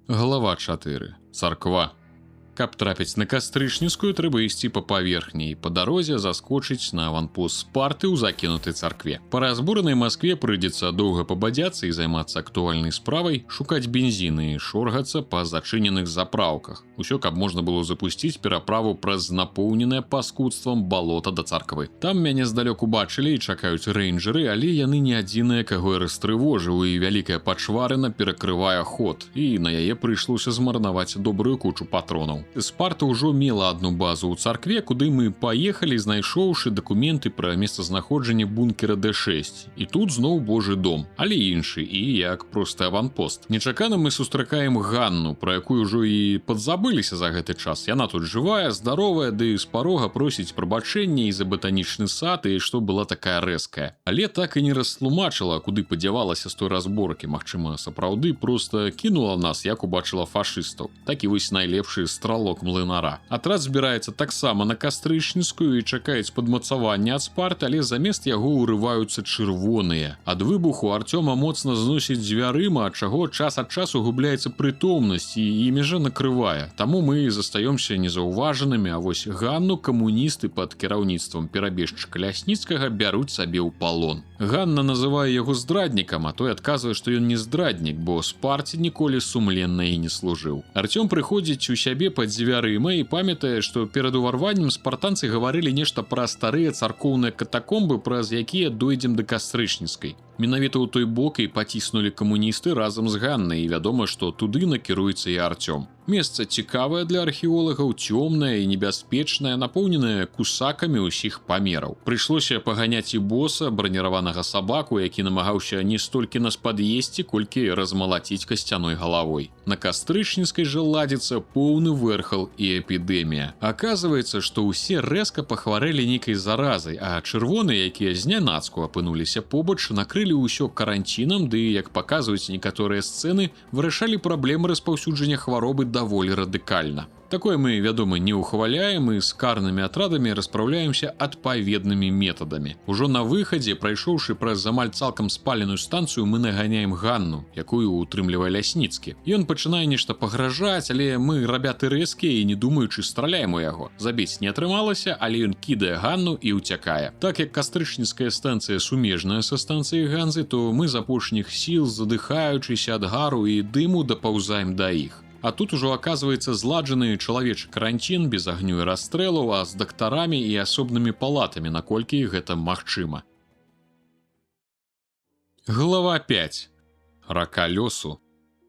Глава 4. Царква. Каб трапіць на Кастрычніцкую, трэба ісці па паверхні і па дарозе заскочыць на аванпост Спарты ў закінутай царкве. Па разбуранай Маскве прыйдзецца доўга пабадзяцца і займацца актуальнай справай, шукаць бензіны і шоргацца па зачыненых запраўках. Усё, каб можна было запусціць пераправу праз напоўненае паскудствам балота да царквы. Там мяне здалёк убачылі і чакаюць рэйнджеры, але яны не адзіныя, каго я растрывожыў, і вялікая пачварына перакрывае ход, і на яе прыйшлося змарнаваць добрую кучу патронаў. Спарта ўжо мела адну базу ў царкве, куды мы паехалі, знайшоўшы дакументы пра месцазнаходжанне бункера Д6. І тут зноў божы дом, але іншы і як просты аванпост. Нечакана мы сустракаем Ганну, пра якую ўжо і падзабыліся за гэты час. Яна тут жывая, здаровая, ды з парога просіць прабачэння і за батанічны сад, і што была такая рэзкая. Але так і не растлумачыла, куды падзявалася з той разборкі. Магчыма, сапраўды проста кінула нас, як убачыла фашыстаў. Так і вось найлепшы стралок млынара. Атрад збіраецца таксама на Кастрычніцкую і чакаюць падмацавання ад Спарты, але замест яго ўрываюцца чырвоныя. Ад выбуху Арцёма моцна зносіць дзвярыма, ад чаго час ад часу губляецца прытомнасць і імі жа накрывае. Таму мы застаёмся незаўважанымі, а вось Ганну камуністы пад кіраўніцтвам перабежчыка Лясніцкага бяруць сабе ў палон. Ганна называе яго здраднікам, а той адказвае, што ён не здраднік, бо Спарце ніколі сумленна і не служыў. Арцём прыходзіць у сябе пад дзвярыма і памятае, што перад уварваннем спартанцы гаварылі нешта пра старыя царкоўныя катакомбы, праз якія дойдзем да Кастрычніцкай. Менавіта ў той бок і паціснулі камуністы разам з Ганнай, і вядома, што туды накіруецца і Арцём. Месца цікавае для археолагаў, цёмнае і небяспечнае, напоўненае кусакамі ўсіх памераў. Прыйшлося паганяць і боса, браніраванага сабаку, які намагаўся не столькі нас пад'есці, колькі размалаціць касцяной галавой. На Кастрычніцкай жа ладзіцца поўны вэрхал і эпідэмія. Аказваецца, што ўсе рэзка пахварэлі нейкай заразай, а чырвоныя, якія знянацку апынуліся побач, накрылі ўсё каранцінам, ды, як паказваюць некаторыя сцэны, вырашалі праблемы распаўсюджання хваробы даволі радыкальна. Такое мы, вядома, не ўхваляем і з карнымі атрадамі распраўляемся адпаведнымі метадамі. Ужо на выхадзе, прайшоўшы праз амаль цалкам спаленую станцыю, мы наганяем Ганну, якую утрымлівае Лясніцкі. Ён пачынае нешта пагражаць, але мы рабяты рэзкія і, не думаючы, страляем у яго. Забіць не атрымалася, але ён кідае Ганну і ўцякае. Так як кастрычніцкая станцыя сумежная са станцыяй Ганзы, то мы з апошніх сіл, задыхаючыся ад гару і дыму, дапаўзаем да іх. А тут ужо аказваецца зладжаны чалавечы каранцін без агню і расстрэлаў, а з дактарамі і асобнымі палатамі, наколькі гэта магчыма. Глава 5. Рака лёсу.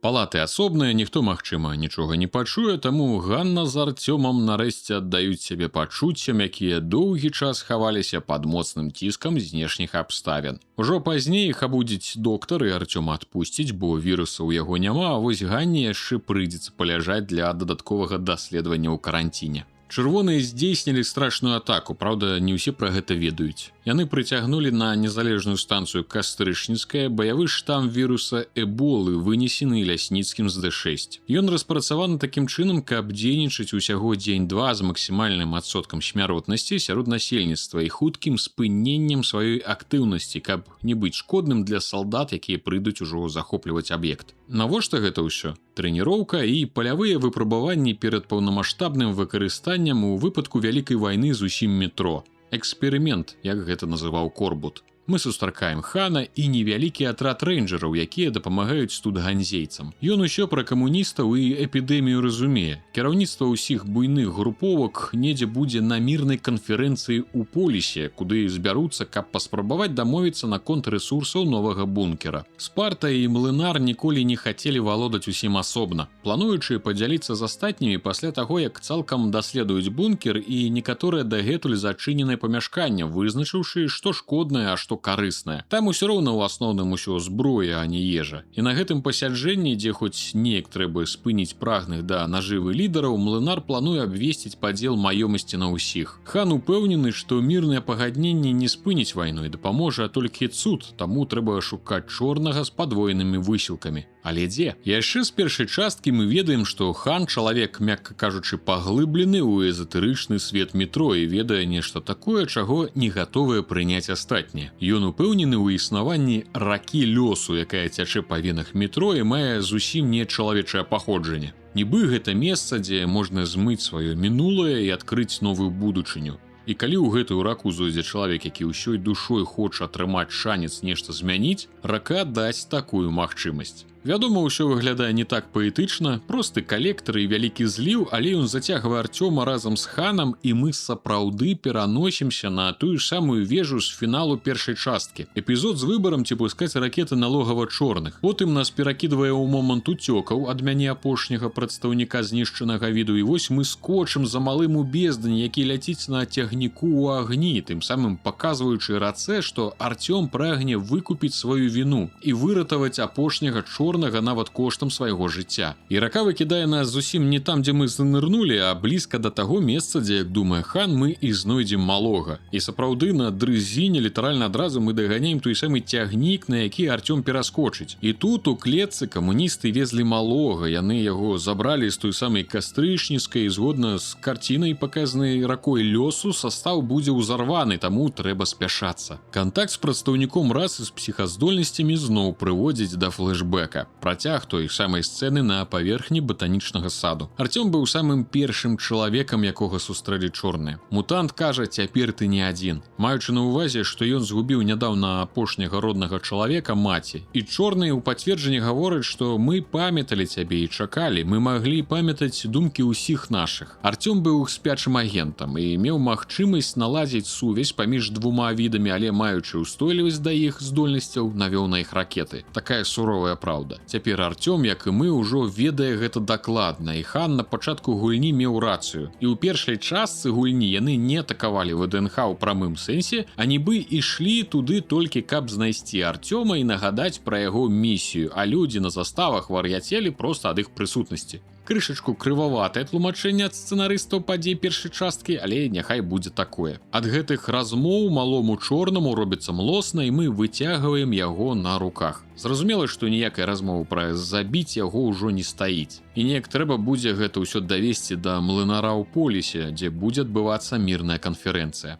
Палаты асобныя, ніхто, магчыма, нічога не пачуе, таму Ганна з Арцёмам нарэшце аддаюць сябе пачуццям, якія доўгі час хаваліся пад моцным ціскам знешніх абставін. Ужо пазней іх абудзіць доктар і Арцёма адпусціць, бо віруса ў яго няма, а вось Ганне яшчэ прыйдзецца паляжаць для дадатковага даследавання ў каранціне. Чырвоныя здзейснілі страшную атаку, праўда, не ўсе пра гэта ведаюць. Яны прыцягнулі на незалежную станцыю Кастрычніцкая баявы штам віруса эболы, вынесены Лясніцкім з Д6. Ён распрацаваны такім чынам, каб дзейнічаць усяго дзень-два з максімальным адсоткам смяротнасці сярод насельніцтва і хуткім спыненнем сваёй актыўнасці, каб не быць шкодным для салдат, якія прыйдуць ужо захопліваць аб'ект. Навошта гэта ўсё? Трэніроўка і палявыя выпрабаванні перад паўнамасштабным выкарыстаннем у выпадку вялікай вайны з усім метро. Эксперымент, як гэта называў Корбут. Мы сустракаем Хана і невялікі атрад рэйнджераў, якія дапамагаюць тут ганзейцам. Ён усё пра камуністаў і эпідэмію разумее. Кіраўніцтва ўсіх буйных груповак недзе будзе на мірнай канферэнцыі ў Полісе, куды збяруцца, каб паспрабаваць дамовіцца наконт рэсурсаў новага бункера. Спарта і Млынар ніколі не хацелі валодаць усім асобна, плануючы падзяліцца з астатнімі пасля таго, як цалкам даследуюць бункер і некаторыя дагэтуль зачыненыя памяшкання, вызначыўшы, што шкоднае, а што карыснае. Там усё роўна ў асноўным усё зброя, а не ежа. І на гэтым пасяджэнні, дзе хоць неяк трэба спыніць прагных да нажывы лідараў, Млынар плануе абвесціць падзел маёмасці на ўсіх. Хан упэўнены, што мірнае пагадненне не спыніць вайну і дапаможа толькі цуд, таму трэба шукаць чорнага з падвоенымі высілкамі. Але дзе? Яшчэ з першай часткі мы ведаем, што Хан чалавек, мякка кажучы, паглыблены ў эзатэрычны свет метро і ведае нешта такое, чаго не гатовыя прыняць астатнія. Ён упэўнены ў існаванні ракі лёсу, якая цячэ па венах метро і мае зусім не чалавечае паходжанне. Нібы гэта месца, дзе можна змыць сваё мінулае і адкрыць новую будучыню. І калі ў гэтую раку зойдзе чалавек, які ўсёй душой хоча атрымаць шанец нешта змяніць, рака дасць такую магчымасць. Вядома, ўсё выглядае не так паэтычна, просты калектар і вялікі зліў, але ён зацягвае Арцёма разам з Ханам, і мы сапраўды пераносімся на тую ж самую вежу з фіналу першай часткі. Эпізод з выбарам, ці пускаць ракеты на логава чорных. Потым нас перакідвае ў момант уцёкаў ад мяне, апошняга прадстаўніка знішчанага віду, і вось мы скочым за малым у бездань, які ляціць на цягніку ў агні, тым самым паказваючы рацэ, што Арцём прагне выкупіць сваю віну і выратаваць апошняга чорнага нават коштам свайго жыцця. І рака выкідае нас зусім не там, дзе мы занырнулі, а блізка да таго месца, дзе, як думае Хан, мы і знойдзем малога. І сапраўды на дрызіне літаральна адразу мы даганяем той самы цягнік, на які Арцём пераскочыць. І тут у клетцы камуністы везлі малога, яны яго забралі з той самай Кастрычніцкай, згодна з карцінай, паказанай ракой лёсу, састаў будзе ўзарваны, таму трэба спяшацца. Кантакт з прадстаўніком расы з псіхаздольнасцямі зноў прыводзіць да флешбэка. Працяг той самай сцэны на паверхні батанічнага саду. Арцём быў самым першым чалавекам, якога сустрэлі чорныя. Мутант кажа: «Цяпер ты не адзін», маючы на ўвазе, што ён згубіў нядаўна апошняга роднага чалавека, маці. І чорны ў пацверджанні гаворыць, што мы памяталі цябе і чакалі, мы маглі памятаць думкі ўсіх нашых. Арцём быў спячым агентам і меў магчымасць наладзіць сувязь паміж двума відамі, але, маючы ўстойлівасць да іх здольнасцяў, навёў на іх ракеты. Такая суровая праўда. Цяпер Арцём, як і мы, ўжо ведае гэта дакладна, і Хан на пачатку гульні меў рацыю. І ў першай частцы гульні яны не атакавалі ВДНХ ў прамым сэнсе, а нібы ішлі туды толькі каб знайсці Арцёма і нагадаць пра яго місію, а людзі на заставах вар'яцелі проста ад іх прысутнасці. Крышачку крываватае тлумачэнне ад сцэнарыстаў падзей першай часткі, але няхай будзе такое. Ад гэтых размоў малому чорнаму робіцца млосна, і мы выцягваем яго на руках. Зразумела, што ніякай размовы пра забіць яго ўжо не стаіць. І неяк трэба будзе гэта ўсё давесці да Млынара ў Полісе, дзе будзе адбывацца мірная канферэнцыя.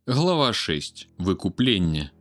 Глава 6. Выкупленне.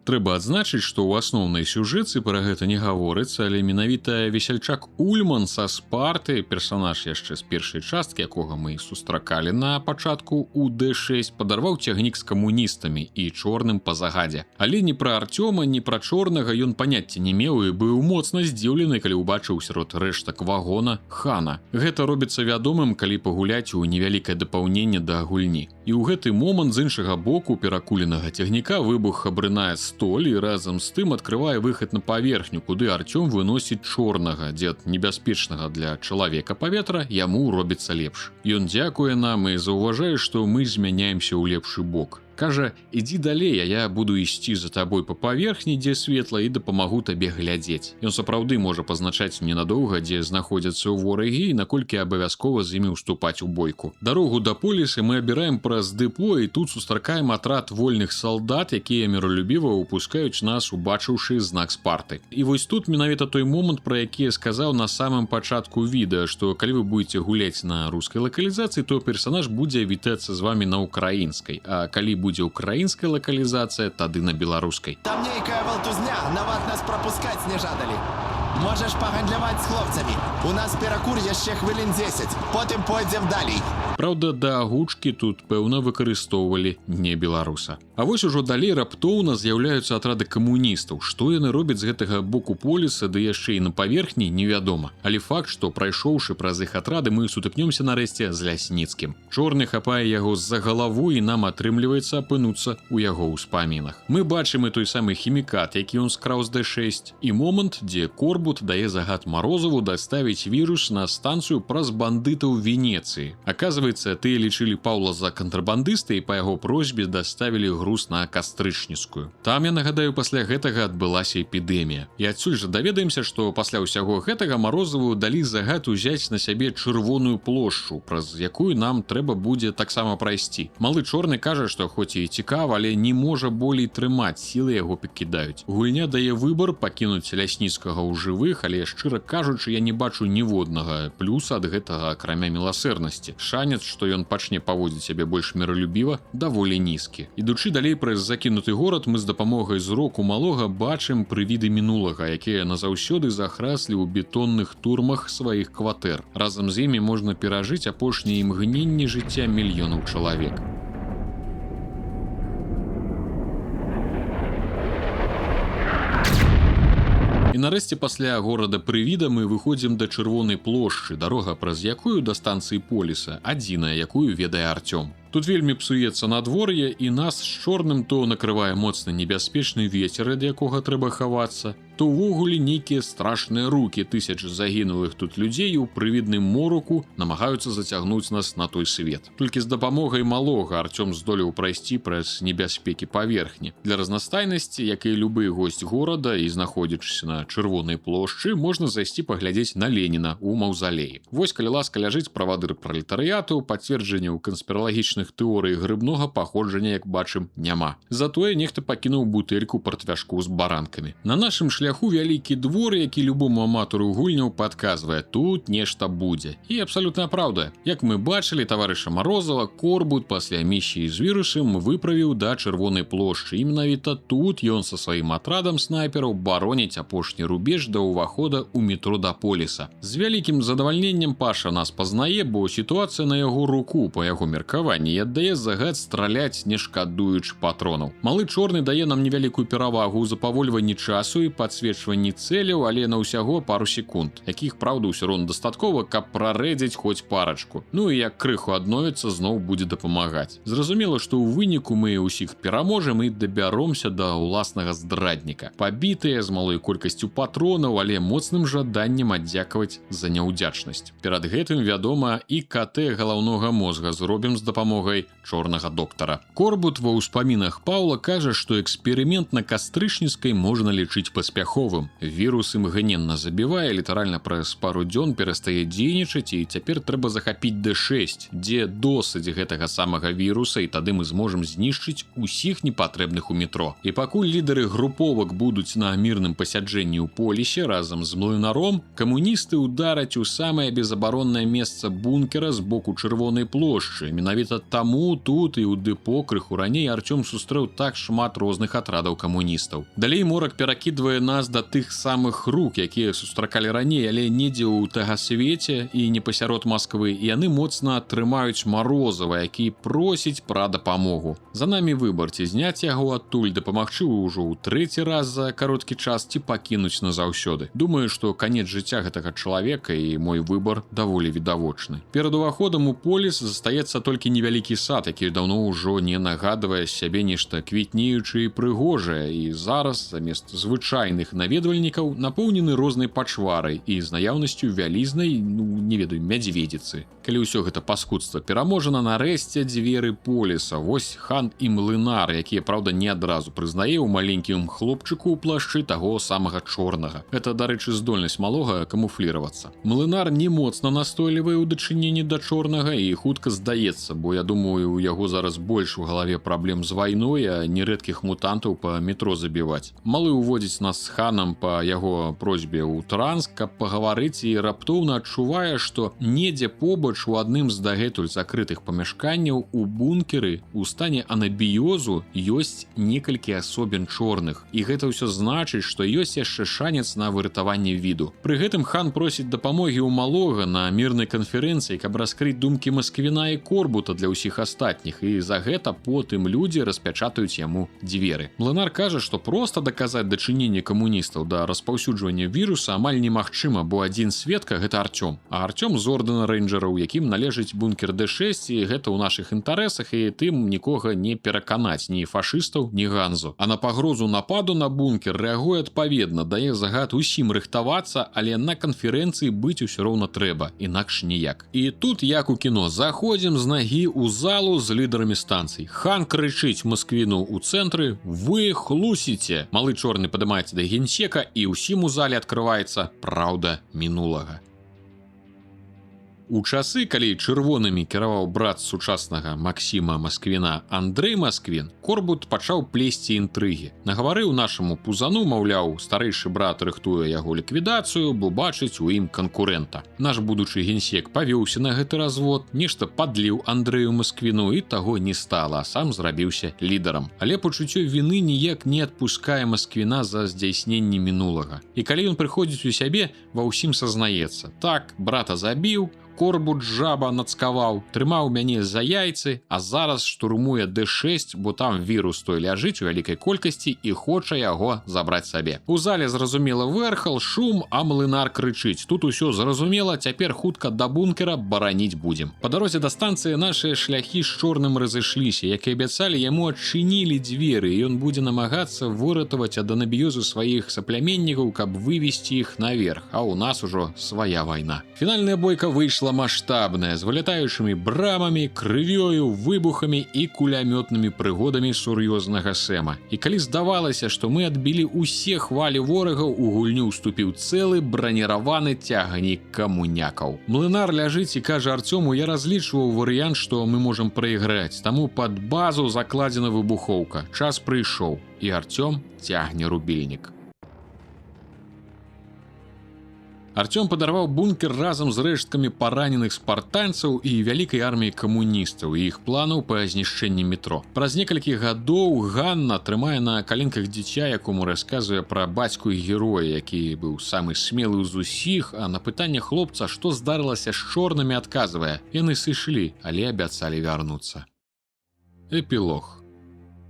Трэба адзначыць, што ў асноўнай сюжэтцы пра гэта не гаворыцца, але менавіта весяльчак Ульман са Спарты, персанаж яшчэ з першай часткі, якога мы сустракалі на пачатку у Д6, падарваў цягнік з камуністамі і чорным па загадзе. Але ні пра Арцёма, ні пра чорнага ён паняцця не меў і быў моцна здзіўлены, калі ўбачыў сярод рэштак вагона Хана. Гэта робіцца вядомым, калі пагуляць у невялікае дапаўненне да гульні. І ў гэты момант з іншага боку перакуленага цягніка выбух абрынае столь і разам з тым адкрывае выхад на паверхню, куды Арцём выносіць чорнага, дзе ад небяспечнага для чалавека паветра яму робіцца лепш. Ён дзякуе нам і заўважае, што мы змяняемся ў лепшы бок. Кажа: ідзі далей, а я буду ісці за табой па паверхні, дзе светла, і дапамагу табе глядзець. Ён сапраўды можа пазначаць ненадоўга, дзе знаходзяцца ворагі і наколькі абавязкова з імі ўступаць у бойку. Дарогу да поліса мы абіраем праз дэпо і тут сустракаем атрад вольных салдат, якія міралюбіва ўпускаюць нас, убачыўшы знак Спарты. І вось тут менавіта той момант, пра які я сказаў на самым пачатку відэа, што калі вы будете гуляць на рускай лакалізацыі, то персанаж будзе вітацца з вамі на украінскай, а калі будзе украінская лакалізацыя, тады на беларускай. Там нейкая валтузня, нават нас прапускаць не жадалі. Можаш пагандляваць з хлопцамі. У нас перакур яшчэ хвілін 10. Потым пойдзем далей. Праўда, да агучкі тут, пэўна, выкарыстоўвалі не беларуса. А вось ужо далей раптоўна з'яўляюцца атрады камуністаў. Што яны робяць з гэтага боку поліса, ды яшчэ і на паверхні, невядома. Але факт, што, прайшоўшы праз іх атрады, мы сутыкнёмся нарэшце з Лясніцкім. Чорны хапае яго з-за галаву, і нам атрымліваецца апынуцца ў яго ўспамінах. Мы бачым і той самы хімікат, які ён скраў з Д6, і момант, дзе Корбут дае загад Марозаву даставіць вірус на станцыю праз бандытаў Венецыі. Аказваецца, тыя лічылі Паўла за кантрабандыста і па яго просьбе даставілі груз на Кастрычніцкую. Там, я нагадаю, пасля гэтага адбылася эпідэмія. І адсюль жа даведаемся, што пасля ўсяго гэтага Марозаву далі загад узяць на сябе Чырвоную плошчу, праз якую нам трэба будзе таксама прайсці. Малы чорны кажа, што хоць і цікава, але не можа болей трымаць, сілы яго пакідаюць. Гульня дае выбар пакінуць Лясніцкага ў жывых, але, шчыра кажучы, я не бачу ніводнага плюса ад гэтага, акрамя міласэрнасці. Шанец, што ён пачне паводзіць сябе больш міралюбіва, даволі нізкі. Ідучы далей праз закінуты горад, мы з дапамогай зроку малога бачым прывіды мінулага, якія назаўсёды захраслі ў бетонных турмах сваіх кватэр. Разам з імі можна перажыць апошнія імгненні жыцця мільёнаў чалавек. І нарэшце пасля горада прывіда мы выходзім да Чырвонай плошчы, дарога праз якую да станцыі поліса, адзіная, якую ведае Арцём. Тут вельмі псуецца надвор'е, і нас з чорным то накрывае моцны небяспечны вецер, ад якога трэба хавацца, то ўвогуле нейкія страшныя рукі тысяч загінулых тут людзей у прывідным мораку намагаюцца зацягнуць нас на той свет. Толькі з дапамогай малога Арцём здолеў прайсці праз небяспекі паверхні. Для разнастайнасці, як і любы госць горада і знаходзячыся на Чырвонай плошчы, можна зайсці паглядзець на Леніна ў маўзалеі. Вось, калі ласка, ляжыць правадыр пралетарыяту, пацверджанняў канспіралагічных тэорый грыбнога паходжання, як бачым, няма. Затое нехта пакінуў бутэльку партвяшку з баранкамі. На нашым шляху вялікі двор, які любому аматару гульняў падказвае: тут нешта будзе. І абсалютная праўда. Як мы бачылі, таварыша Марозава Корбут пасля місіі з вірусам выправіў да Чырвонай плошчы. І менавіта тут ён са сваім атрадам снайпераў бароніць апошні рубеж да ўвахода ў метро да поліса. З вялікім задавальненнем Паша нас пазнае, бо сітуацыя на яго руку, па яго меркаванні, і аддае загад страляць, не шкадуючы патронаў. Малы чорны дае нам невялікую перавагу ў запавольванні часу і падсвечванні цэляў, але на ўсяго пару секунд, якіх, праўда, ўсё роўна дастаткова, каб прарэдзіць хоць парачку. Ну і як крыху адновіцца, зноў будзе дапамагаць. Зразумела, што ў выніку мы ўсіх пераможам і дабяромся да ўласнага здрадніка. Пабітыя, з малой колькасцю патронаў, але моцным жаданнем аддзякаваць за няўдзячнасць. Перад гэтым, вядома, і КТ галаўнога мозга зробім з дапамогай чорнага доктара. Корбут ва ўспамінах Паўла кажа, што эксперымент на Кастрычніцкай можна лічыць паспяховым. Вірус імгненна забівае, літаральна праз пару дзён перастае дзейнічаць, і цяпер трэба захапіць Д6, дзе досыць гэтага самага віруса, і тады мы зможам знішчыць усіх непатрэбных у метро. І пакуль лідары груповак будуць на мірным пасяджэнні ў полісе разам з млынаром, камуністы удараць у самае безабароннае месца бункера з боку Чырвонай плошчы. Менавіта таму тут і ў дэпо крыху раней Арцём сустрэў так шмат розных атрадаў камуністаў. Далей морак перакідвае нас да тых самых рук, якія сустракалі раней, але недзе ў тагасвеце і не пасярод Масквы, і яны моцна трымаюць Марозава, які просіць пра дапамогу. За намі выбар: ці зняць яго адтуль, дапамагчы ўжо ў трэці раз за кароткі час, ці пакінуць назаўсёды. Думаю, што канец жыцця гэтага чалавека і мой выбар даволі відавочны. Перад уваходам у поліс застаецца толькі невялікі вялікі сад, які даўно ўжо не нагадвае сябе нешта квітнеючы і прыгожае, і зараз замест звычайных наведвальнікаў напоўнены рознай пачварай і з наяўнасцю вялізнай, ну, не ведаю, мядзведзіцы. Калі ўсё гэта паскудства пераможана, нарэшце дзверы Поліса. Вось Хан і Млынар, якія, праўда, не адразу прызнае ў маленькім хлопчыку ў плашчы таго самага Чорнага. Это, дарэчы, здольнасць малога камуфліравацца. Млынар не моцна настойлівы ў дачыненні да Чорнага і хутка здаецца, бо, я думаю, у яго зараз больш у галаве праблем з вайной, а не рэдкіх мутантаў па метро забіваць. Малы уводзіць нас з Ханам па яго просьбе ў транс, каб пагаварыць, і раптоўна адчувае, што недзе побач у адным з дагэтуль закрытых памяшканняў у бункеры у стане анабіёзу ёсць некалькі асобін чорных. І гэта ўсё значыць, што ёсць яшчэ шанец на выратаванне віду. Пры гэтым Хан просіць дапамогі ў малога на мірнай канферэнцыі, каб раскрыць думкі Масквіна і Корбута для ўсіх астатніх, і за гэта потым людзі распячатаюць яму дзверы. Млынар кажа, што проста даказаць дачыненне камуністаў да распаўсюджвання віруса амаль немагчыма, бо адзін сведка — гэта Арцём. А Арцём з ордэна рэйнджераў, якім належыць бункер Д6, і гэта ў нашых інтарэсах, і тым нікога не пераканаць, ні фашыстаў, ні Ганзу. А на пагрозу нападу на бункер рэагуе адпаведна, дае загад усім рыхтавацца, але на канферэнцыі быць усё роўна трэба, інакш ніяк. І тут, як у кіно, заходзім з нагі ў залу з лідарамі станцый. Хан крычыць Масквіну ў цэнтры: «Вы хлусіце!» Малы чорны падымаецца да генсека, і ўсім у зале адкрываецца праўда мінулага. У часы, калі чырвонымі кіраваў брат сучаснага Максіма Масквіна Андрэй Масквін, Корбут пачаў плесці інтрыгі. Нагаварыў нашаму пузану, маўляў, старэйшы брат рыхтуе яго ліквідацыю, бо бачыць у ім канкурэнта. Наш будучы генсек павёўся на гэты развод, нешта падліў Андрэю Масквіну, і таго не стала, а сам зрабіўся лідарам. Але пачуццё віны ніяк не адпускае Масквіна за здзяйсненне мінулага. І калі ён прыходзіць у сябе, ва ўсім сазнаецца. Так, брата забіў, Корбут жаба нацкаваў, трымаў мяне за яйцы, а зараз штурмуе Д6, бо там вірус той ляжыць у вялікай колькасці і хоча яго забраць сабе. У зале, зразумела, вэрхал, шум, а Млынар крычыць: «Тут усё зразумела, цяпер хутка да бункера, бараніць будзем». Па дарозе да станцыі нашыя шляхі з Чорным разышліся, як і абяцалі, яму адчынілі дзверы, і ён будзе намагацца выратаваць ад анабіёзу сваіх сапляменнікаў, каб вывесці іх наверх, а ў нас ужо свая вайна. Фінальная бойка выйшла маштабная, з вылятаючымі брамамі, крывёю, выбухамі і кулямётнымі прыгодамі сур'ёзнага Сэма. І калі здавалася, што мы адбілі ўсе хвалі ворагаў, у гульню ўступіў цэлы браніраваны цягнік камунякаў. Млынар ляжыць і кажа Арцёму: «Я разлічваў варыянт, што мы можам прайграць, таму пад базу закладзена выбухоўка. Час прыйшоў». І Арцём цягне рубільнік. Арцём падарваў бункер разам з рэшткамі параненых спартанцаў і вялікай арміяй камуністаў і іх планаў па знішчэнні метро. Праз некалькі гадоў Ганна трымае на каленках дзіця, якому расказвае пра бацьку героя, які быў самы смелы з усіх, а на пытанне хлопца, што здарылася з чорнымі, адказвае: «Яны сышлі, але абяцалі вярнуцца». Эпілог.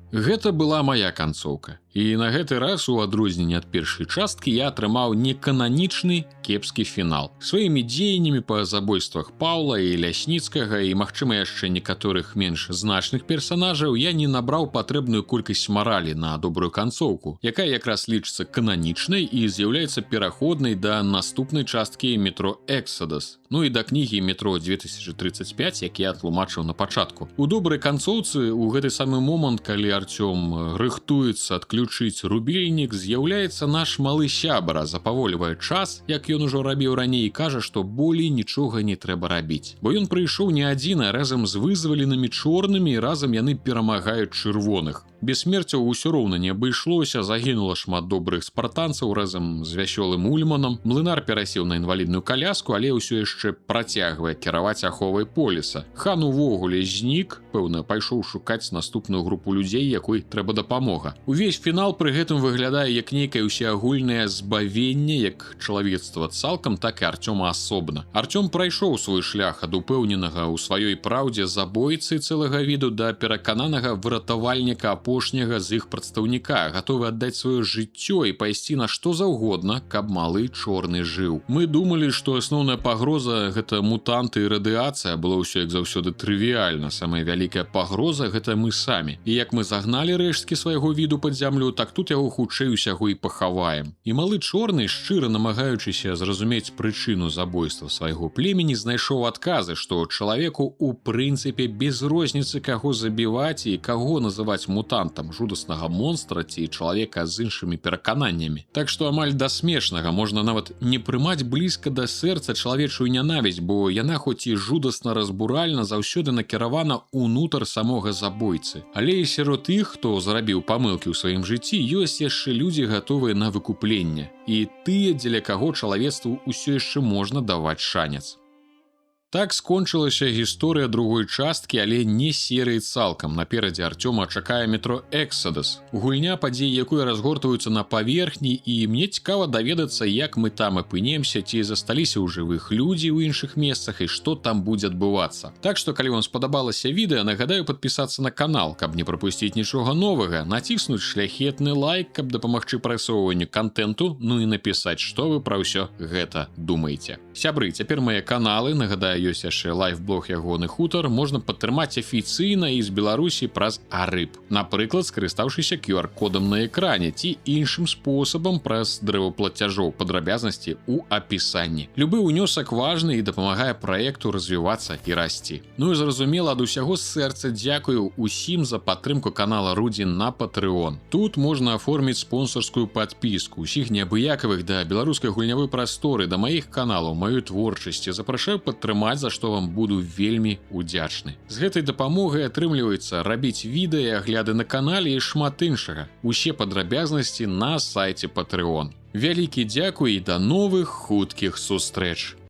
Гэта была моя канцоўка. І на гэты раз, у адрозненне ад першай часткі, я атрымаў некананічны кепскі фінал. Сваімі дзеяннямі па забойствах Паўла і Лясніцкага і, магчыма, яшчэ некаторых менш значных персанажаў я не набраў патрэбную колькасць маралі на добрую канцоўку, якая якраз лічыцца кананічнай і з'яўляецца пераходнай да наступнай часткі Метро Эксодас. Ну і да кнігі Метро 2035, як я тлумачыў на пачатку. У добрай канцоўцы у гэты самы момант, калі Арцём рыхтуецца адключыць рубільнік, з'яўляецца наш малы сябра, запавольвае час, як ён ужо рабіў раней, і кажа, што болей нічога не трэба рабіць. Бо ён прыйшоў не адзін, а разам з вызваленымі чорнымі, і разам яны перамагаюць чырвоных. Без смерцяў усё роўна не абышлося, загінула шмат добрых спартанцаў разам з вясёлым Ульманам. Млынар перасеў на інвалідную каляску, але ўсё яшчэ працягвае кіраваць аховай Поліса. Хан увогуле знік, пэўна, пайшоў шукаць наступную групу людзей, якой трэба дапамога. Увесь фінал пры гэтым выглядае як нейкае ўсеагульнае збавенне як чалавецтва цалкам, так і Арцёма асобна. Арцём прайшоў свой шлях ад упэўненага ў сваёй праўдзе забойцы цэлага віду да перакананага выратавальніка апошняга апошняга з іх прадстаўніка, гатовы аддаць сваё жыццё і пайсці на што заўгодна, каб малы чорны жыў. Мы думалі, што асноўная пагроза — гэта мутанты і радыацыя, было ўсё, як заўсёды, трывіальна. Самая вялікая пагроза — гэта мы самі. І як мы загналі рэшткі свайго віду пад зямлю, так тут яго хутчэй усяго і пахаваем. І малы чорны, шчыра намагаючыся зразумець прычыну забойства свайго племені, знайшоў адказы, што чалавеку у прынцыпе без розніцы, каго забіваць і каго называць мутантам: жудаснага монстра ці чалавека з іншымі перакананнямі. Так што амаль да смешнага можна нават не прымаць блізка да сэрца чалавечую нянавісць, бо яна, хоць і жудасна разбуральна, заўсёды накіравана ўнутр самога забойцы. Але і сярод іх, хто зрабіў памылкі ў сваім жыцці, ёсць яшчэ людзі, гатовыя на выкупленне. І тыя, дзеля каго чалавецтву ўсё яшчэ можна даваць шанец. Так скончылася гісторыя другой часткі, але не серыі цалкам. Наперадзе Арцёма чакае «Метро Эксадас». Гульня, падзеі якой разгортваюцца на паверхні, і мне цікава даведацца, як мы там апынемся, ці засталіся ў жывых людзі ў іншых месцах і што там будзе адбывацца. Так што, калі вам спадабалася відэа, нагадаю падпісацца на канал, каб не прапусціць нічога новага, націснуць шляхетны лайк, каб дапамагчы прасоўванню кантэнту, ну і напісаць, што вы пра ўсё гэта думаеце. Сябры, цяпер мае каналы, нагадаю, ёсць яшчэ лайфблог «Ягоны хутар», можна падтрымаць афіцыйна і з Беларусі праз АРЫП. Напрыклад, скарыстаўшыся QR-кодам на экране ці іншым спосабам праз дрэва плацяжоў, падрабязнасці ў апісанні. Любы ўнёсак важны і дапамагае праекту развівацца і расці. Ну і, зразумела, ад усяго сэрца дзякую усім за падтрымку канала Рудзі на Patreon. Тут можна аформіць спонсорскую падпіску. Усіх неабыякавых да беларускай гульнявой прасторы, да маіх каналаў, маёй творчасці запрашаю падтрымаць, за што вам буду вельмі удзячны. З гэтай дапамогай атрымліваецца рабіць відэа і агляды на канале і шмат іншага. Усе падрабязнасці на сайце Patreon. Вялікі дзякуй і да новых хуткіх сустрэч.